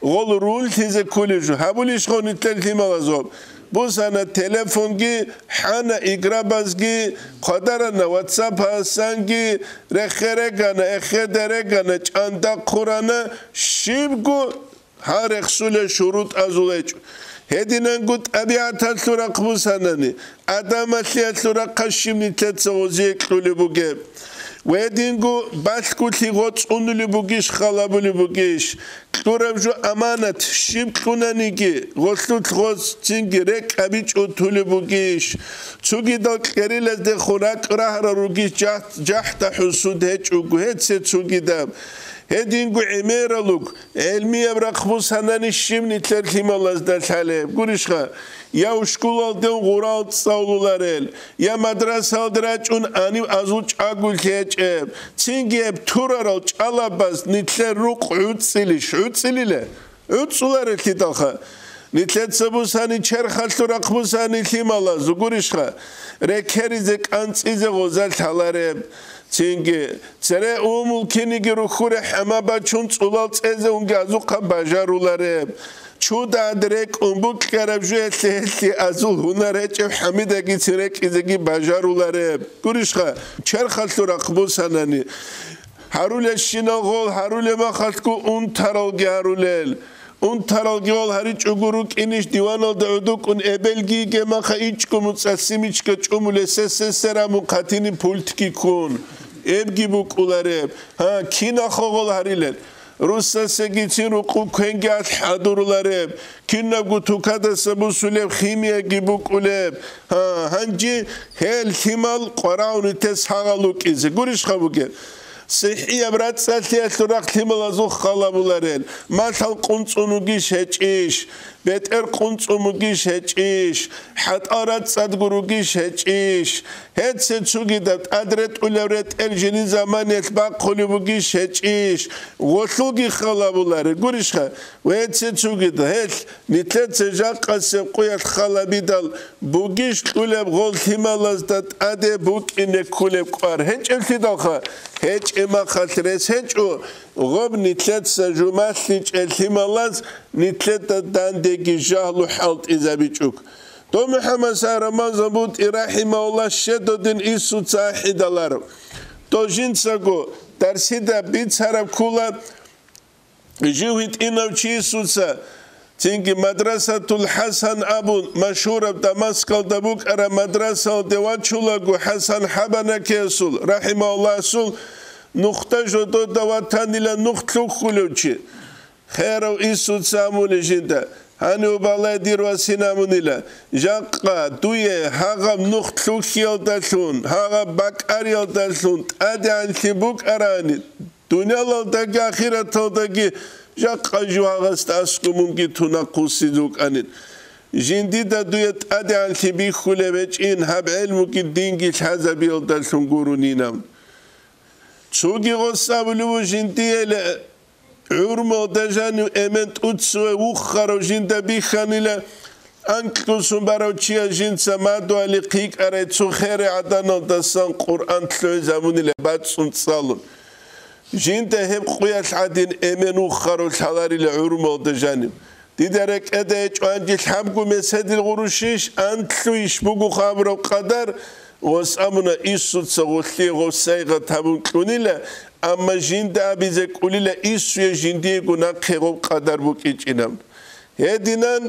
гъол руллъизе кколеб жо, гьабулищ гъо нилъер лъималазул? Бусана телефонги, хӀана играбазги, хъвадарана ватсапасанги, рехе регана, эхеде регана, чӀанда хъурана, щибго гьал рехсулел шурутӀазул гьечӀо. Гьединанго тӀабигӀаталъул рахъ бусанани, адамалъиялъул рахъа щиб нилъеца гъозие кьулеб бугеб? Ва гьединго балъголъи гъоцӀунулеб бугищ, халабулеб бугищ? Кьураб жо аманат, щиб кьунаниги, гъолъулъ гъоцӀцинги рекӀкӀабичӀо тулеб бугищ? Цугидал кьерилаздехун ракӀ рагьарал ругищ, жахӀ-, жахӀда хӀусуд гьечӀого гьеце цугидаб? Гьединго гӀемералуг, гӀелмияб рахъ бусанани щиб нилъер лъималазда лъалеб? Гурищха, я ушкулалде ун гъурал цӀалуларел, я мадрасалде рачӀун анив азул чӀаголъи гьечӀеб, цинги гьеб турарал чӀалабаз нилъер рукъ гӀуцӀилищ, гӀуцӀилиле? ГӀуцӀуларелъидалха. Нилъеца бусани черхалъул рахъ бусани лъималаз, гурищха, рекеризе кӀанцӀизе гъоза лъалареб. Цинги, цере умул киниги рухьуре хӀама бачун цӀулал цӀезе унги азухъа бажарулареб. Чудад рекӀун букьараб жуялъе гьелъи азул гьунар гьечӀеб хӀамидагицин рекӀизеги бажарулареб. Гурищха, черхалъул рахъ бусанани. Гьарулелщинал гъол гьарулеб махалъго унтаралги гьарулел. Унтаралги гъол гьаричӀого рукӀинищ диваналда гӀодукӀун эбелги йигеб маха ичӀго муцӀа симичка чӀумулес сесесера мун хъатини пультги ккун. Эбги букӀулареб. Гьа, киналха гъол гьарилел? Руссасегицин рукъу квенги алъ хӀадурулареб. Кинабго тукадаса бусулеб химияги букӀулеб. Гьа, гьанже гьел лъимал къварагӀунитес гьагъал вукӀизе гурищха бугеб? СихӀияб рацӀцӀалъиялъул рахъ лъималазул халабуларел, малъал къунцӀун вугищ гьечӀищ, бетӀер къунцӀун вугищ гьечӀищ, хӀатӀал рацӀцӀадго ругищ гьечӀищ, гьеце цугидаб тӀад ретӀулев ретӀел жини заманиялъ бахъулев вугищ гьечӀищ, гъолъулги халабуларе гурищха, ва гьеце цугидаб гьелъ нилъеца жакъасеб къуялъ халабидал бугищ кьулеб гъол лъималазда тӀаде букӀине ккулеб кӀвар гьечӀеблъидалха, гьечӀеб махалъ рес гьечӀо, гъоб нилъеца жумалъичӀел лъималаз нилъеда дандеги жагьлу хӀалтӀизабичӀо. Дов МухӀаммад Сагьраман ЗамбутӀи рахӀимагьуллагь щедодин инсуца ахӀидаларо. Дов жинцаго дарсида бицараб ккула, жив гьитӀинав чи инсуца, цинги Мадрасатул ХӀасан абун машгьураб Дамаскалда букӀараб мадрасалде вачулаго ХӀасан Хабанакиясул, рахӀимагьуллагьасул, нухда жодода ватанила нух лъухьулев чи. Херав инсуца амули жинда, гьанив балай дир васин амунила, жакъа дуе гьагъаб нух лъухьиялдалъун, гьагъаб бакӀариялдалъун тӀадегӀанлъи букӀарани, дуниялалдаги ахираталдаги жакъа жив гьагъасда аскӀоб мунги тунахъусизе вукӀанин. Жиндида дуе тӀадегӀанлъи бихьулеб гьечӀин гьаб гӀелмуги динги лъазабиялдалъун гурунинаб. Цоги гъос абулев жиндияле гӀурмалда жанив эмен тӀуццуве вуххарав жинда бихьанила, анкьусун барав чияс жинца мадугьали хъикӀарай цо хере гӀаданалдасан Къуръан лъугӀизабунила бацӀцӀун цӀалун. Жинда гьеб къуялъ гӀадин эмен вуххарав лъаларила гӀурмалда жанив. Дида рекӀеда гьечӀо гьанже лъабго меседил гъурущищ, анлъуйищ буго хабураб къадар, гъос амуна инсуца гъолъие гъов сайгъат гьабун кьунила, амма жинда абизе кӀулила инсуе жиндиего нахъе гъоб къадар букӀинчӀин абун. Гьединан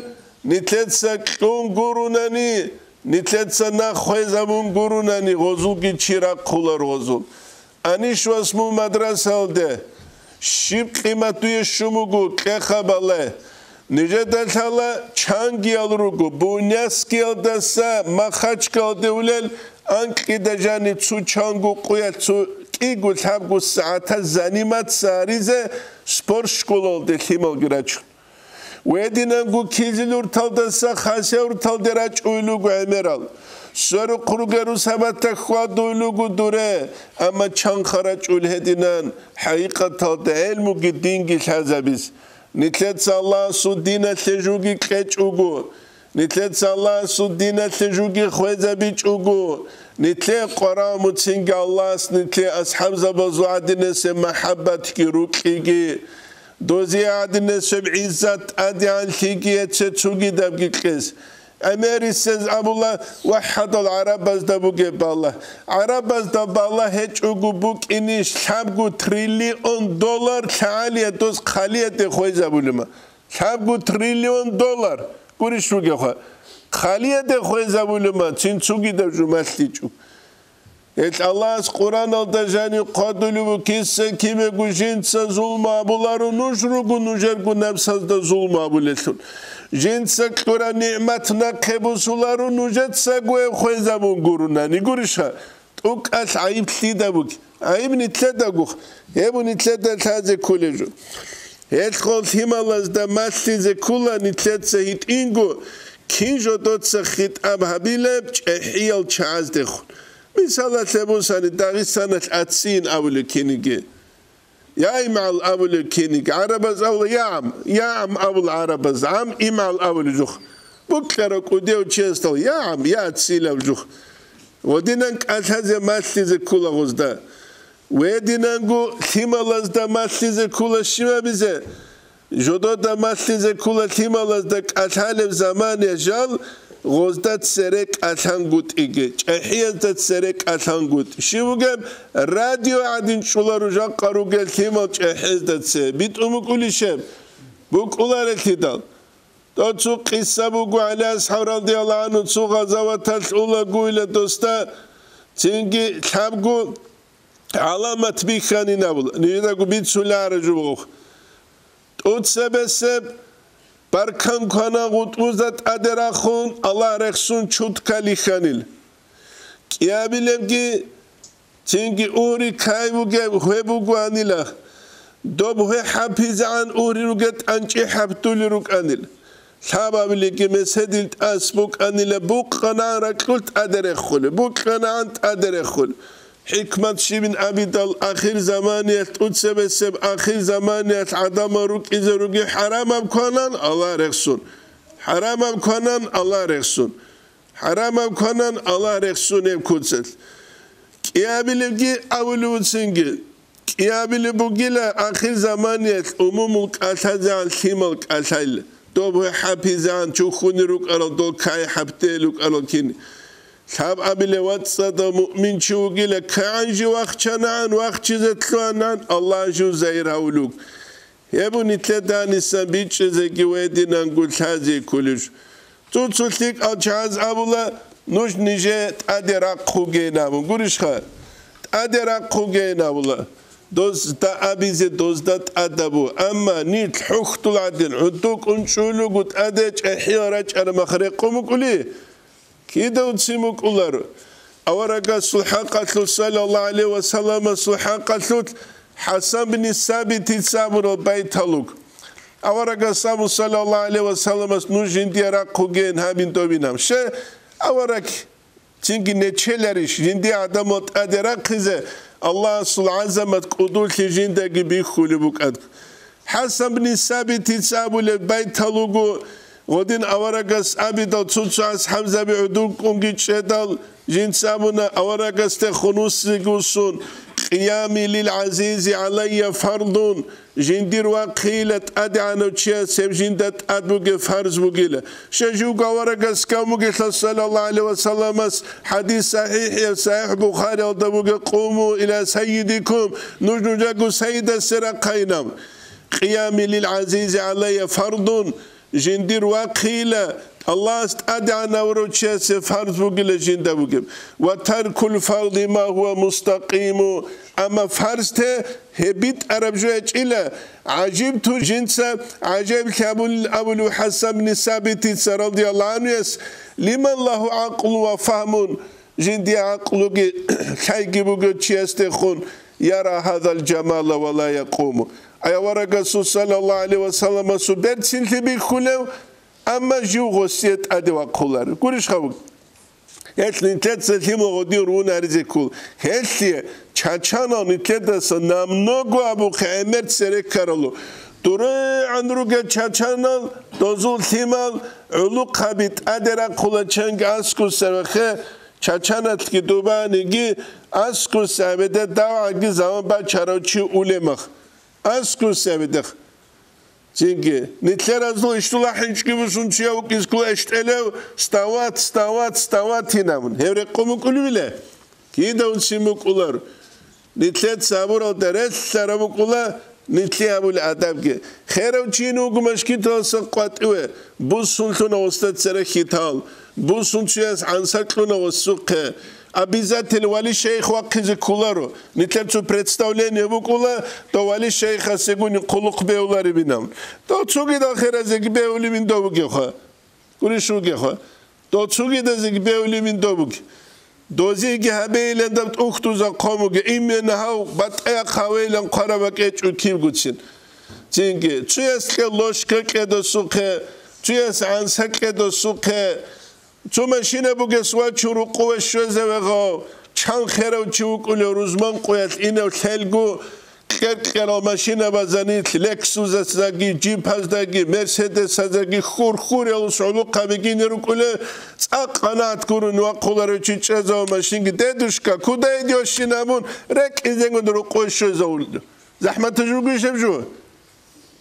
нилъеца кьун гурунани, Нилъеца нах хвезабун гурунани, гъозулги чи рахъулар гъозул. Аниш вас мун мадрасалде, щиб къимат дуе щун буго, кьеха бале. Нижеда лъала чангиял руго, Буйнакскиялдаса Махачкалде улел, анкьида жаниб цу чангу къуялъ цу кӀиго-лъабго сагӀатаз заниматься гьаризе спортшколалде лъималги рачун. Гьединанго Кизилюрталдаса Хасавюрталде рачӀунел руго гӀемерал. Сверухъ ругел русабатда хьвадулел руго дуре, амма чанха рачӀунел гьединан, хӀакъикъаталда гӀелмуги динги лъазабизе. Нилъеца Аллагьасул диналъе жуги кьечӀого, нилъеца Аллагьасул диналъе жуги хвезабичӀого, нилъее къварав муцинги Аллагьас нилъее асхӀабзабазул гӀадинасеб махӀаббатги рукьиги, дозие гӀадинасеб гӀиззат тӀадегӀанлъиги гьече цугидабги кьес. ГӀемерисез абула, вахӀадал гӀарабазда бугеб балагь. ГӀарабазда балагь гьечӀого букӀинищ лъабго триллион доллар лъагӀалиядос хъалияде хвезабулема? Лъабго триллион доллар, гурищ бугебха, хъалияде хвезабулема, цин цугидаб жумалъичӀо. Гьелъ Аллагьас Къуръаналда жанив хъвадулев вукиса кибего жинца зулму абуларо нуж руго нужерго напсазда зулму абулелъул. Жинца кьураб нигӀмат нахъе бусуларо нужецаго гьеб хвезабун гурунани, гуриша? ТӀукӀалъ гӀайиб лъида буги? ГӀайиб нилъедаго, гьеб нилъеда лъазе кколеб жо. Гьелъго лъималазда малъизе ккола нилъеца гьитӀинго, кин жодоца хитӀаб гьабилеб чӀехӀиял чагӀаздехун. Мисалалъе бусани, Дагъистаналъ ацин абулеб киниги, я имгӀал абулеб киниги, гӀарабаз абула, я гӀам, я гӀам абула гӀарабаз, гӀам имгӀал абулеб жух. Букьарав кӀудияв чиясдал, я гӀам, я ацилаб жух. Гъодинан кӀалъазе малъизе ккола гъозда. Гьединанго лъималазда малъизе ккола щибабизе. Жодода малъизе ккола лъималазда кӀалъалеб заман я жал, гъозда цере кӀалъангутӀиги, чӀехӀиязда цере кӀалъангутӀи. Щив вугеб, радио гӀадин чӀуларо жакъа ругел лъимал чӀехӀезда це. БитӀун букӀулищеб? БукӀуларелъидал. Дов цо къиса буго, ГӀали асхӀаб радияллагьу гӀангьу цо гъазаваталъ улагуила досда, цинги лъабго гӀаламат бихьанин абула, нижедаго бицуларо жугъухъ. ТӀуцебесеб баркан квана гъутӀбузда тӀаде рахун, Аллагь рехсун, чутка лихьанил. КӀиабилебги цинги угьри кай бугеб гьве бугоанила. Доб гьве хӀапизегӀан угьри ругел тӀанчӀи хӀаптули рукӀанил. Лъабабилеги меседил тӀас букӀанила, букъанагӀан ракьул тӀаде реххулеб, букъанагӀан тӀаде реххулеб. ХӀикмат щибин абидал, ахир заманиялъ, тӀуцебесеб ахир заманиялъ гӀадамал рукӀизе руги хӀарамаб кванан, Аллагь рехсун. ХӀарамаб кванан, Аллагь рехсун. ХӀарамаб кванан, Аллагь рехсун гьеб куцалъ. КӀиабилебги авулевуцинги. КӀиабилеб бугила ахир заманиялъ умумул кӀалъазегӀан лъимал кӀалъайилла. Доб гьве хӀапизегӀан чухьуни рукӀарал, дол кай хӀаптел рукӀарал кин. Лъабабилеб вацӀцӀадав муъминчи вугила, кагӀан жив вахчанагӀан, вахчизе лъугьанагӀан, Аллагь жив загьир гьавулев вуго. Гьеб нилъеда гьанисан бичӀчӀизеги ва гьединанго лъазе кколеб жо. Цо-цо лъикӀал чагӀаз абула, нуж нижее тӀаде рахъугейин абун. Гурищха? ТӀаде рахъугейин абула. Дозда абизе дозда тӀадабу. Амма нилъ хӀухьдул гӀадин гӀодов кӀунчӀулуго тӀаде чӀехӀиял рачӀараб мах рекъон букӀули? Кидавцин букӀуларо. Аварагасул хӀакъалъулъ, саллаллагьу гӀалайгьи ва салламасул хӀакъалъулъ, ХӀасан бин Сабитица абурал байтал руго. Аварагас абун, саллаллагьу гӀалайгьи ва салламас, нуж жиндие рахъугейин гьабин добинаб. Щай авараг цинги нечеларищ жиндие гӀадамал тӀаде рахъизе, Аллагьасул гӀазамат кӀудулъи жиндаги бихьулеб букӀад? ХӀасан бин Сабитица абулеб байтал руго, гъодин аварагас абидал цо-цо асхӀабзаби гӀодов кӀунги чӀедал, жинца абуна, аварагасде хунусизе гусун, къиями лил гӀазизи гӀалайя фардун, жиндир вахъийила тӀадегӀанав чияс гьеб жинда тӀад бугеб фарз бугила. Щай живго аварагас кавмугелъул, саллаллагьу гӀалайгьи ва салламас, хӀадис сахӀихӀ, СахӀихӀ Бухариялда бугеб, «Къуму иля саййидикум», нуж нужаго сайидасе рахъайинаб. Къиями лил гӀазизи гӀалайя фардун, жиндир вахъийила Аллагьас тӀадегӀанав ручиясе фарз бугила жинда бугеб. Ва таркул фарди ма гьува мустакъиму. Амма фарзте гьеб битӀараб жо гьечӀила. ГӀажибту жинца гӀажаиблъи абулел абулев ХӀасан бни Сабитица радияллагьу гӀанхуяс, лиман лагьу гӀакълу ва фагьмун, жиндие гӀакълуги лъайги бугев чиясдехун, яра гьадал жамала ва ла якъуму. Ай аварагасул саллаллагьу гӀалайгьи ва салламасул берцинлъи бихьулев, амма жив гъосие тӀаде вахъулар. Гурищ гьаб? Гьелъ нилъеца лъимал гъодин рун гьаризе ккол. Гьелъие чачанал нилъедаса намного абухъе гӀемер цере ккаралу. ДурегӀан ругел чачанал, дозул лъимал гӀулухъаби тӀаде рахъула чанги аскӀуса вехе, чачаналъги дубаниги аскӀуса гьабиде давгӀаги заман бачарав чи улемах. АскӀуса гьабидех. Цинги, нилъеразул ишдула хӀинчӀги бусун чияв вукӀизкула эштӀелев, стават, стават, стават гьинамун. Гьев рекъон букӀулевила? Кидавцин букӀулар. Нилъеца гьабуралда релълъараб букӀула, нилъи гьабулеб адабги. Херав чи вуго машкиталаса къватӀиве, бусун лъуна гъосда цере хьитал, бусун чияс гӀанса кьуна гъосухъе. Обязательно вали шейх вахъизе кколаро. Нилъер цо представление букӀула, то вали шейхасегуни хъулухъ бевларебинан. То цогидал херазеги бевлебин дов бугеха. Гурищ вугеха. То цогидазеги бевлебин дов буги. Дозиги гьабейилан даб тӀухьдуза хъомуги, именно гьав батӀа хъавейлан хъвараб бакӀечӀо кибгуцин. Цинги, цуяс кье лошка кьедосухъе, цуяс гӀанса кьедосухъе, цо машина бугес вачун рукъуве щвезаве гъав, чан херав чи вукӀулев рузман къуялъ инев лъелгу, кьер-кьерал машинабазанилъ, Лексусаздаги, Джипаздаги, Мерседесаздаги, хур-хуралъ гӀолохъаби гьине рукӀулев, цӀакъ къанагӀат гурун вахъуларев чи чӀезавун машинги, дедушка, куда идёшин абун, рекӀизегун рукъуве щвезавулев. ЗахӀматаб жо бугищ гьеб жо?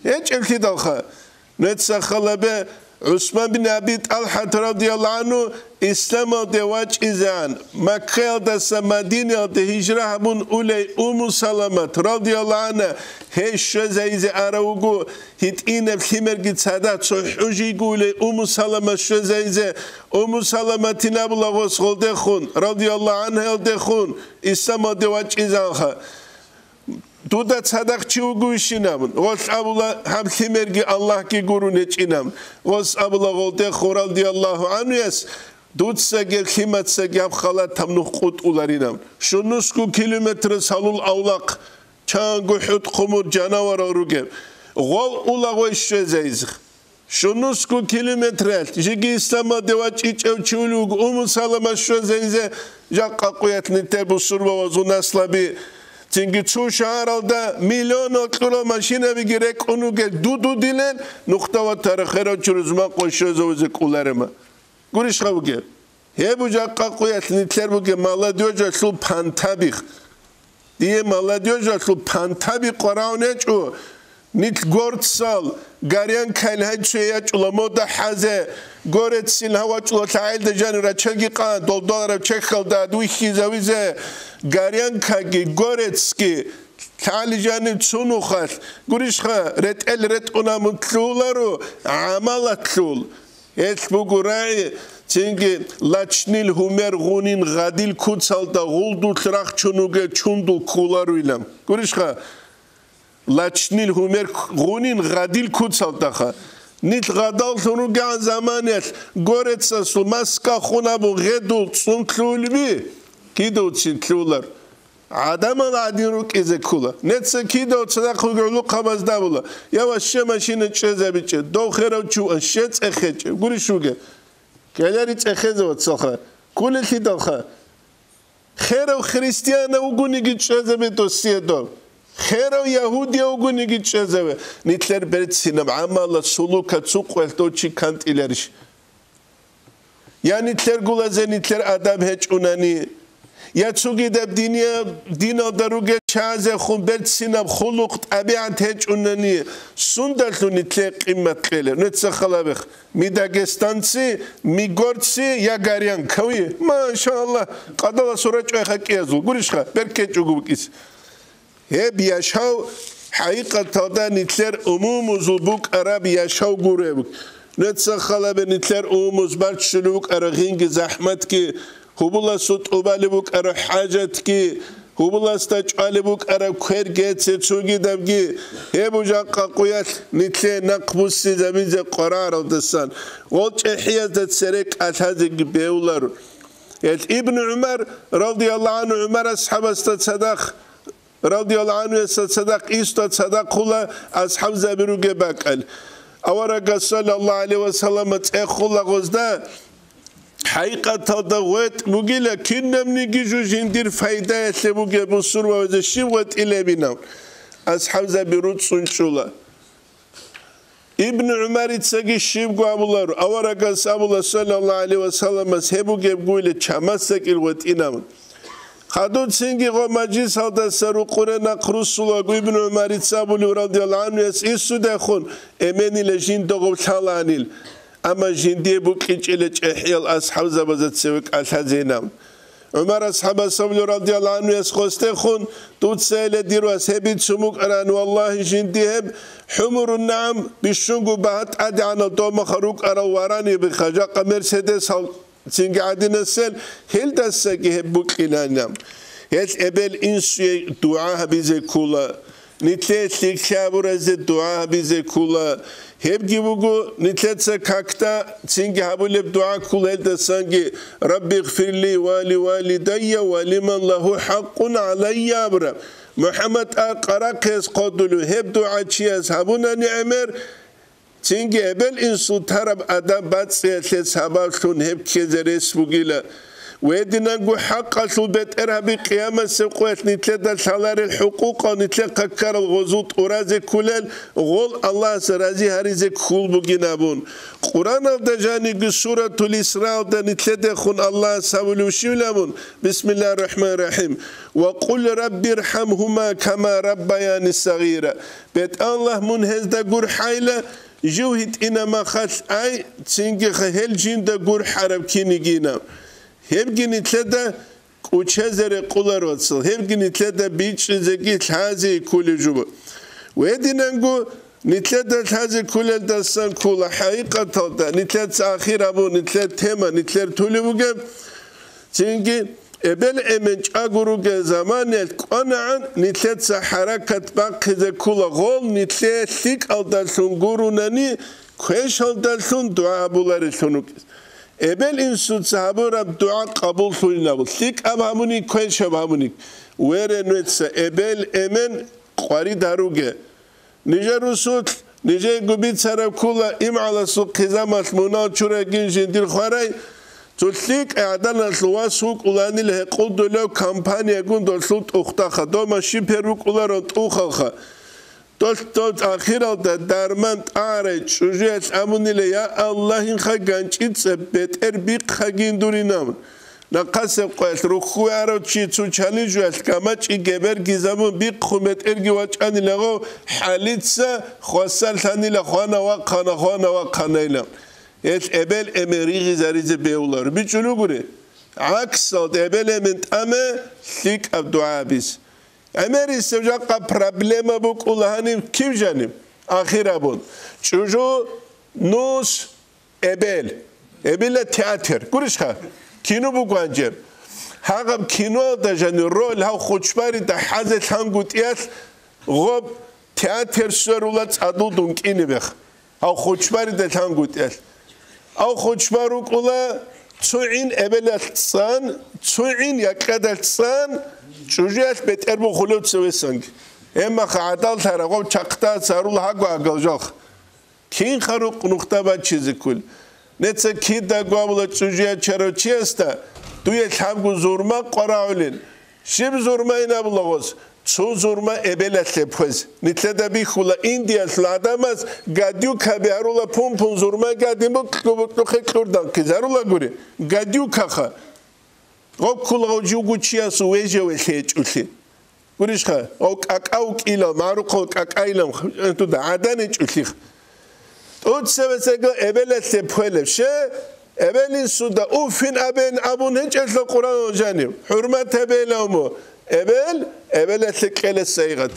ГьечӀеблъидалха. Нуца халабе ГӀусман бин Аби ТӀалхӀат радияллагьу гӀанху исламалде вачӀизегӀан, Маккаялдаса Мадинаялде гьижра гьабун улей Умму Саламат радияллагьу гӀанхӀа гьей щвезайизе арав вуго, гьитӀинаб лъимерги цадахъ цо хӀужиги улей Умму Саламат щвезайизе, Умму Саламатин абула гъос гъолдехун, радияллагьу гӀанхӀаялдехун, исламалде вачӀизегӀанха. Дуда цадахъ чи вугевищинаб? Гъолъ абула, гьаб лъимерги Аллагьги гурун гьечӀинаб. Гъос абула гъолдехун радияллагьу гӀанхуяс, дуцаги лъимацаги гьаб халатаб нух къутӀуларинаб. Щунусго километр салул авлахъ, чанго хӀутӀ-хъумур жанаварал ругеб. Гъол ула гъой щвезайизе. Щунусго километралъ жеги исламалде вачӀичӀев чи вуго Умму Салама щвезайизе, жакъа къуялъ нилъер бусурбабазул наслаби. Цинги цо шагьаралда миллионал кьурал машинабиги рекӀун вугел дудудилел, нухда ватарав херав чи рузман къо щвезавизе кӀоларема. Гурищха вугеб? Гьеб жакъа къуялъ нилъер бугеб молодёжалъул пантабихъ. Дие молодёжалъул пантаби къварагӀун гьечӀо, нилъ горцал, горянкайл гьай цо ячӀула мода хӀазе, горецил гьав вачӀула лъагӀелда жанив рачаги къан, долдаларав чехьалда ад вихьизавизе, горянкаги, горецги, лъагӀали жанив цо нухалъ, гурищха, ретӀел ретӀуна мутлъуларо, гӀамалатлъул. Гьелъ буго рагӀи, цинги лачнил гьумер гъунин гъадил куцалда гъулдулъ рахчун вугев чундул кколаруйилан. Гурищха, лачнил гьумер гъунин гъадил куцалдаха. Нилъ гъадаллъун ругегӀан заманиялъ горецасул маска хун абун гъедул цӀун лъугьулеби? Кидавцин лъугьулар. ГӀадамал гӀадин рукӀизе ккола. Неца кидав цадахъ вугев гӀулухъабазда абула, я ваще машина чӀезабичӀеб, дов херав чи вуган, ще цӀехечӀеб, гурищ вугеб? Кьелари цӀехезе вацалха, кколелъидалха. Херав христианав вугониги чӀезабе досие дов. Херав ягьудияв вугониги чӀезаве. Нилъер берцинаб гӀамала сулука цукъвелъ дов чи кантӀиларищ? Я нилъер гулазе нилъер адаб гьечӀунани, я цогидаб динияб, диналда ругел чагӀазехун берцинаб хулухъ-тӀабигӀат гьечӀунани, сундалъун нилъее къимат кьелеб? Нуца халабех, ми дагестанцы, ми горцы, я горянкави? Машаллагь, къадаласул рачӀвайха кӀиязул, гурищха, беркечӀого букӀизе. Гьеб яшав хӀакъикъаталда нилъер умумузул букӀараб яшав гуреб. Нуца халабе нилъер умумус барччулеб букӀараб гъинги захӀматги, гьубуласул тӀубалеб букӀараб хӀажатги, гьубуласда чӀвалеб букӀараб квер геце цугидабги, гьеб жакъа къуялъ нилъее нахъ буссизабизе къвараралдасан, гъол чӀехӀиязда цере кӀалъазеги бевларо. Гьел Ибн ГӀумар, радияллагьу гӀангьу, ГӀумар асхӀабасда цадахъ радияллагьу гӀангьуясда цадахъ, инсуда цадахъ хъула асхӀабзаби ругеб бакӀал. Аварагас, саллаллагьу гӀалайгьи ва саллам, цӀехола гъозда, хӀакъикъаталда гъветӀ бугила, кинабниги жо жиндир пайдаялъе бугеб бусурбабазе щиб гъветӀилебинав? АсхӀабзаби руцӀцӀун чӀула. Ибн ГӀумарицаги щибго абуларо, аварагас абула, саллаллагьу гӀалайгьи ва салламас, гьеб бугеб гуйла, чамасдакил гъветӀинабун. Хадуцинги гъо мажлисалдаса рукъуре нахъ руссулаго Ибн ГӀумарица абулев, радияллагьу гӀангьуяс, инсудехун эменила жинда гъоб лъалаанил, амма жиндие букӀинчӀила чӀехӀиял асхӀабзабазда цеве кӀалъазейилан. ГӀумар асхӀабас абулев, радияллагьу гӀангьуяс, гъосдехун, дуцайила, дир вас, гьеб бицун букӀаран, валлагьи, жинди гьеб хӀумурун нагӀам, бищунго багьа тӀадегӀанал домахъ рукӀарал варанибиха, жакъа мерседесал цинги гӀадинасел, гьелдасаги гьеб букӀинайилан. Гьел эбел-инсуе дугӀа гьабизе ккола. Нилъее лъикӀлъи абуразе дугӀа гьабизе ккола. Гьебги буго, нилъеца какда цинги гьабулеб дугӀа ккола гьелдасанги: «Рабби гъфирли ва ли валидайя ва лиман лагьу хӀакъун гӀалайя», – абураб. МухӀаммад а къарахъес къодулев гьеб дугӀа чияс гьабунани гӀемер, цинги эбел-инсул тараб адаб бацӀцӀиялъе сабаблъун гьеб ккезе рес бугила. Гьединанго хӀакъалъул бетӀергьаби къиямасеб къоялъ нилъеда лъаларел хӀукъукъал нилъехъа ккарал гъозул тӀуразе кколел гъол Аллагьас рази гьаризе ккол бугин абун. Къуръаналда жаниги Суратул Исраалда нилъедехун Аллагьас абулев щивилан абун: «Бисмиллагьир рахӀманир рахӀим. Ва къул рабби рхӀамгьума кама раббаяни сагъира». БетӀаллагь, мун гьезда гурхӀайла, жив гьитӀина махалъ ай, цинги гьел жинда гурхӀараб кинигина. Гьебги нилъеда кӀучезе рекъоларо, вацал, гьебги нилъеда бичӀчӀизеги лъазе кколеб жо. Гьединанго нилъеда лъазе кколелдасан ккола хӀакъикъаталда, нилъеца ахир абун, нилъер тема, нилъер тулеб бугеб. Цинги эбел-эмен чӀаго ругел заманаялъ кӀванагӀан нилъеца хӀаракат бахъизе ккола, гъол нилъее лъикӀалдалъун гурунани, квешалдалъун дугӀа гьабуларелъун вукӀиз. Эбел-инсуца гьабураб дугӀа къабуллъулинаб, лъикӀаб гьабуни, квешаб гьабуни. Вере нуца, эбел-эмен къварид гьаруге. Нижер русулъ, нижего бицараб ккола имгӀаласул хъизамалъ мунал чурагин жиндир хварай, цо лъикӀай гӀаданалъул вас вукӀуланил гьекъолдулев компаниягун долъул тӀухъдаха, дома шипер рукӀуларун тӀухъалха. Долъ-долъ ахиралда дарман тӀагӀарай чӀужуялъ абунила: «Я Аллагьинха, ганчӀицӀаб бетӀер бихъагин дуринаб». Нахъасеб къоялъ рухьуе арав чи цо чалижуялъ гамачӀи гебергизабун бихъун бетӀерги вачӀанила гъов, хӀалица хвасарлъанила: «Хвана вахъана, хвана вахъана», – ила. Гьел эбел-эмен ригъизаризе бевлар. БичӀчӀулугури? ГӀаксалда, эбел-эмен тӀаме лъикӀаб дугӀа гьабиз. ГӀемерисев жакъа проблема букӀула гьаниб кив жаниб? Ахир абун. ЧӀужу, нус, эбел. Эбила театр. Гурищха? Кино буго гьанже. Гьагъаб киноялда жаниб роль гьав хучбарида хӀазе лъангутӀиялъ гъоб театр сверула цӀадул дун кӀинебех. Гьав хучбарида лъангутӀиялъ. Гьав хучбар рукӀула цо гӀин эбелалъ цӀан, цо гӀин якьадалъ цӀан, чӀужуялъ бетӀер бухулев цевесанги. Гьебмаха гӀадал лъарагъов чахъда царула гьагу агал жалх. Кинха рукъ нухда бачизе ккул? Неца кидаго абула чӀужуячарав чиясда, дуе лъабгу зурма къварагӀулин. Щиб зурмайин абула гъос? Цо зурма эбелалъе пхвез. Нилъеда бихьула, Индиялъул гӀадамаз гадюкаби гьарула пун-пун зурма гадин букьу-букьухъе кьурдан хъизарулагури. Гадюкаха. Гъоккула гъов жугу чиясул вежаве лъечӀулъи. Гурищха, гъов кӀакӀав кӀила, магӀрухъав кӀакӀайилан, туда гӀадан гьечӀулъих. ТӀуцевесего эбелалъе пхвелеб. Ще, эбелин суда уфин абен абун гьечӀелъа Къуръан жанив. ХӀурмат гьабейилавму. Эбел, эбелалъе кьела сайгъат.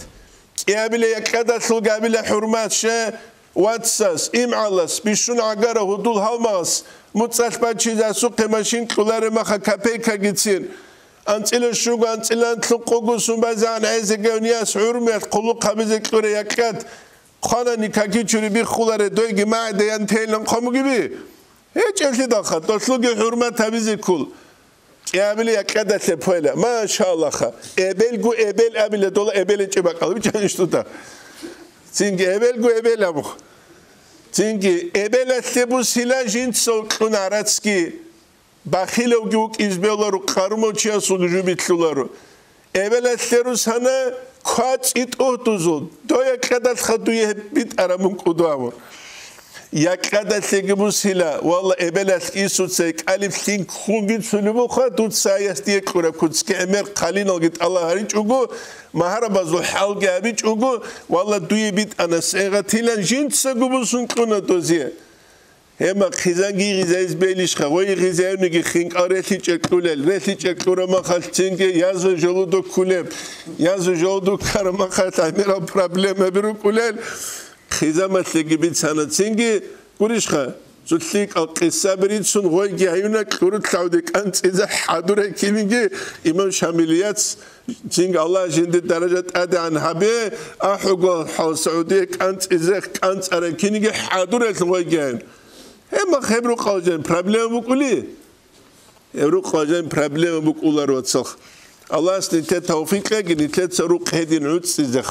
КӀиабила якьадалъул габила хӀурмат, ще, Вацас, имгӀалас, бищун гӀагара гьудул гьалмагъас, муцӀалъ бачизе асухъе машин кьолареб маха копейкагицин. АнцӀила щуго анцӀила анлъун къугусун базегӀан гӀезегавнияс гӀурмиялъ хъулухъ гьабизе кьуре якьад. Хъванани каки чури биххуларе дойги магӀидаян тейлан хъомугиби? ГьечӀеблъидалха, долъулги хӀурмат гьабизе ккол. КӀиабили якьадалъе пойла. Машаллаха. Эбелгу эбел абила дола эбел гьечӀеб бакӀал. Бичани штуда. Цинги эбелгу эбел абух. Цинги эбелалъе бусила жинцал кьун гӀарацги. Бахилавги вукӀиз белару, къарумав чиясулги жубитлъулару. Эбелалъе русана квацӀи тӀугьдузул, дой якьадалъха дуе гьеб битӀараб мун кӀудваво. Якьадалъеги бусила, валла, эбелалъ исуцай кӀалиблъин ккунги цулебухъа, дуца аяс дие кьураб куцги гӀемер хъалиналги тӀала гьаричӀого, магьарабазул хӀалги гьабичӀого, валла, дуе битӀана сегъатилан жинцаго бусун кьуна дозе. Гьема хъизанги гъизайиз белищха, гъой гъизаявниги хинкӀал релъичӀел кьулел, релъичӀел кьурамахалъцинги язу желудок ккулеб, язу желудок ккарамахалъ гӀемерал проблемаби рукӀулел, хъизамалъеги бицанацинги гурищха, цулъи кӀал къисаби рицун гъойги гьаюна кьурулъавде кӀанцӀизе хӀадурай киниги имам Шамилияц Цинги Аллагь жинди даража тӀадегӀан гьабе, ахӀуго хӀал СагӀудие кӀанцӀизе кӀанцӀарай киниги хӀадуралъ гъойгейин. Гьеб мах гьеб рукъалъ жан проблема букӀули? Гьеб рукъалъ жан проблема букӀулар, вацалх. Аллагьас нилъе тавфикъ кьеги, нилъеца рукъ гьедин гӀуцӀцӀизех.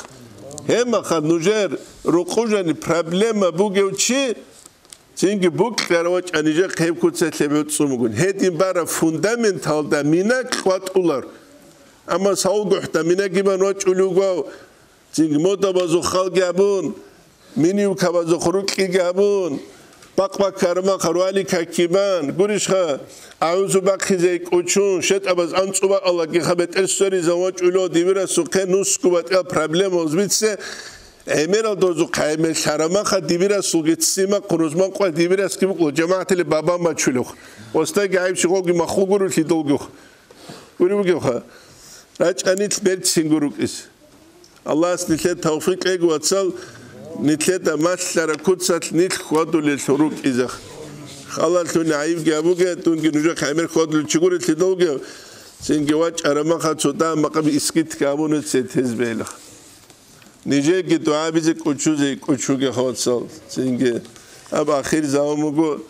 Гьеб махалъ нужер рукъужани проблема бугев чи, Цинги букьарав вачӀа нижехъе гьеб куцалъе бегьуцӀцӀун бугин. Гьедин бараб фундаменталда мина кьватӀулар. Амма савлгохӀда минаги бан вачӀулев гвав, цинги модабазухъалги абун, минивкабазухъ рукьиги абун, бакъ-баккармахъ руали каккибан, гурищха, агӀузу бахъизе кӀучун, шетӀабаз анцӀу бакъалагиха бетӀер сверизан вачӀулев дибирасухъе нусгу батӀиял проблемаялъ бице, ГӀемерал дозухъ гӀемер лъарамаха дибирасулги ццимахъ рузман къвай дибирасги букӀула, жамагӀатали бабан бачулев. Остайги гӀайиб щугъавги махлугурулъи долгух. Гури бугевха. РачӀанил берцин гурукӀис. Аллагьас нилъе тавфикъ кьеги, вацал, нилъеда малъара куцалъ нилъ хьвадулел рукӀизах. Халалъуни гӀайибги абуге, дунги нужехъ гӀемер хьвадулел чугурелъи долгев, цинги вачӀарамаха цо дагьаб макъаби искитка абуна цетез белах. Нижеги дугӀабизе кӀучузе кӀучуге, вацал, цинги. Аб ахир заман буго,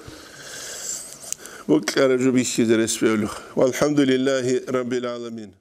букьараб жо бихьизе рес бевлух. Валхамдулиллахи раббил гӀаламин.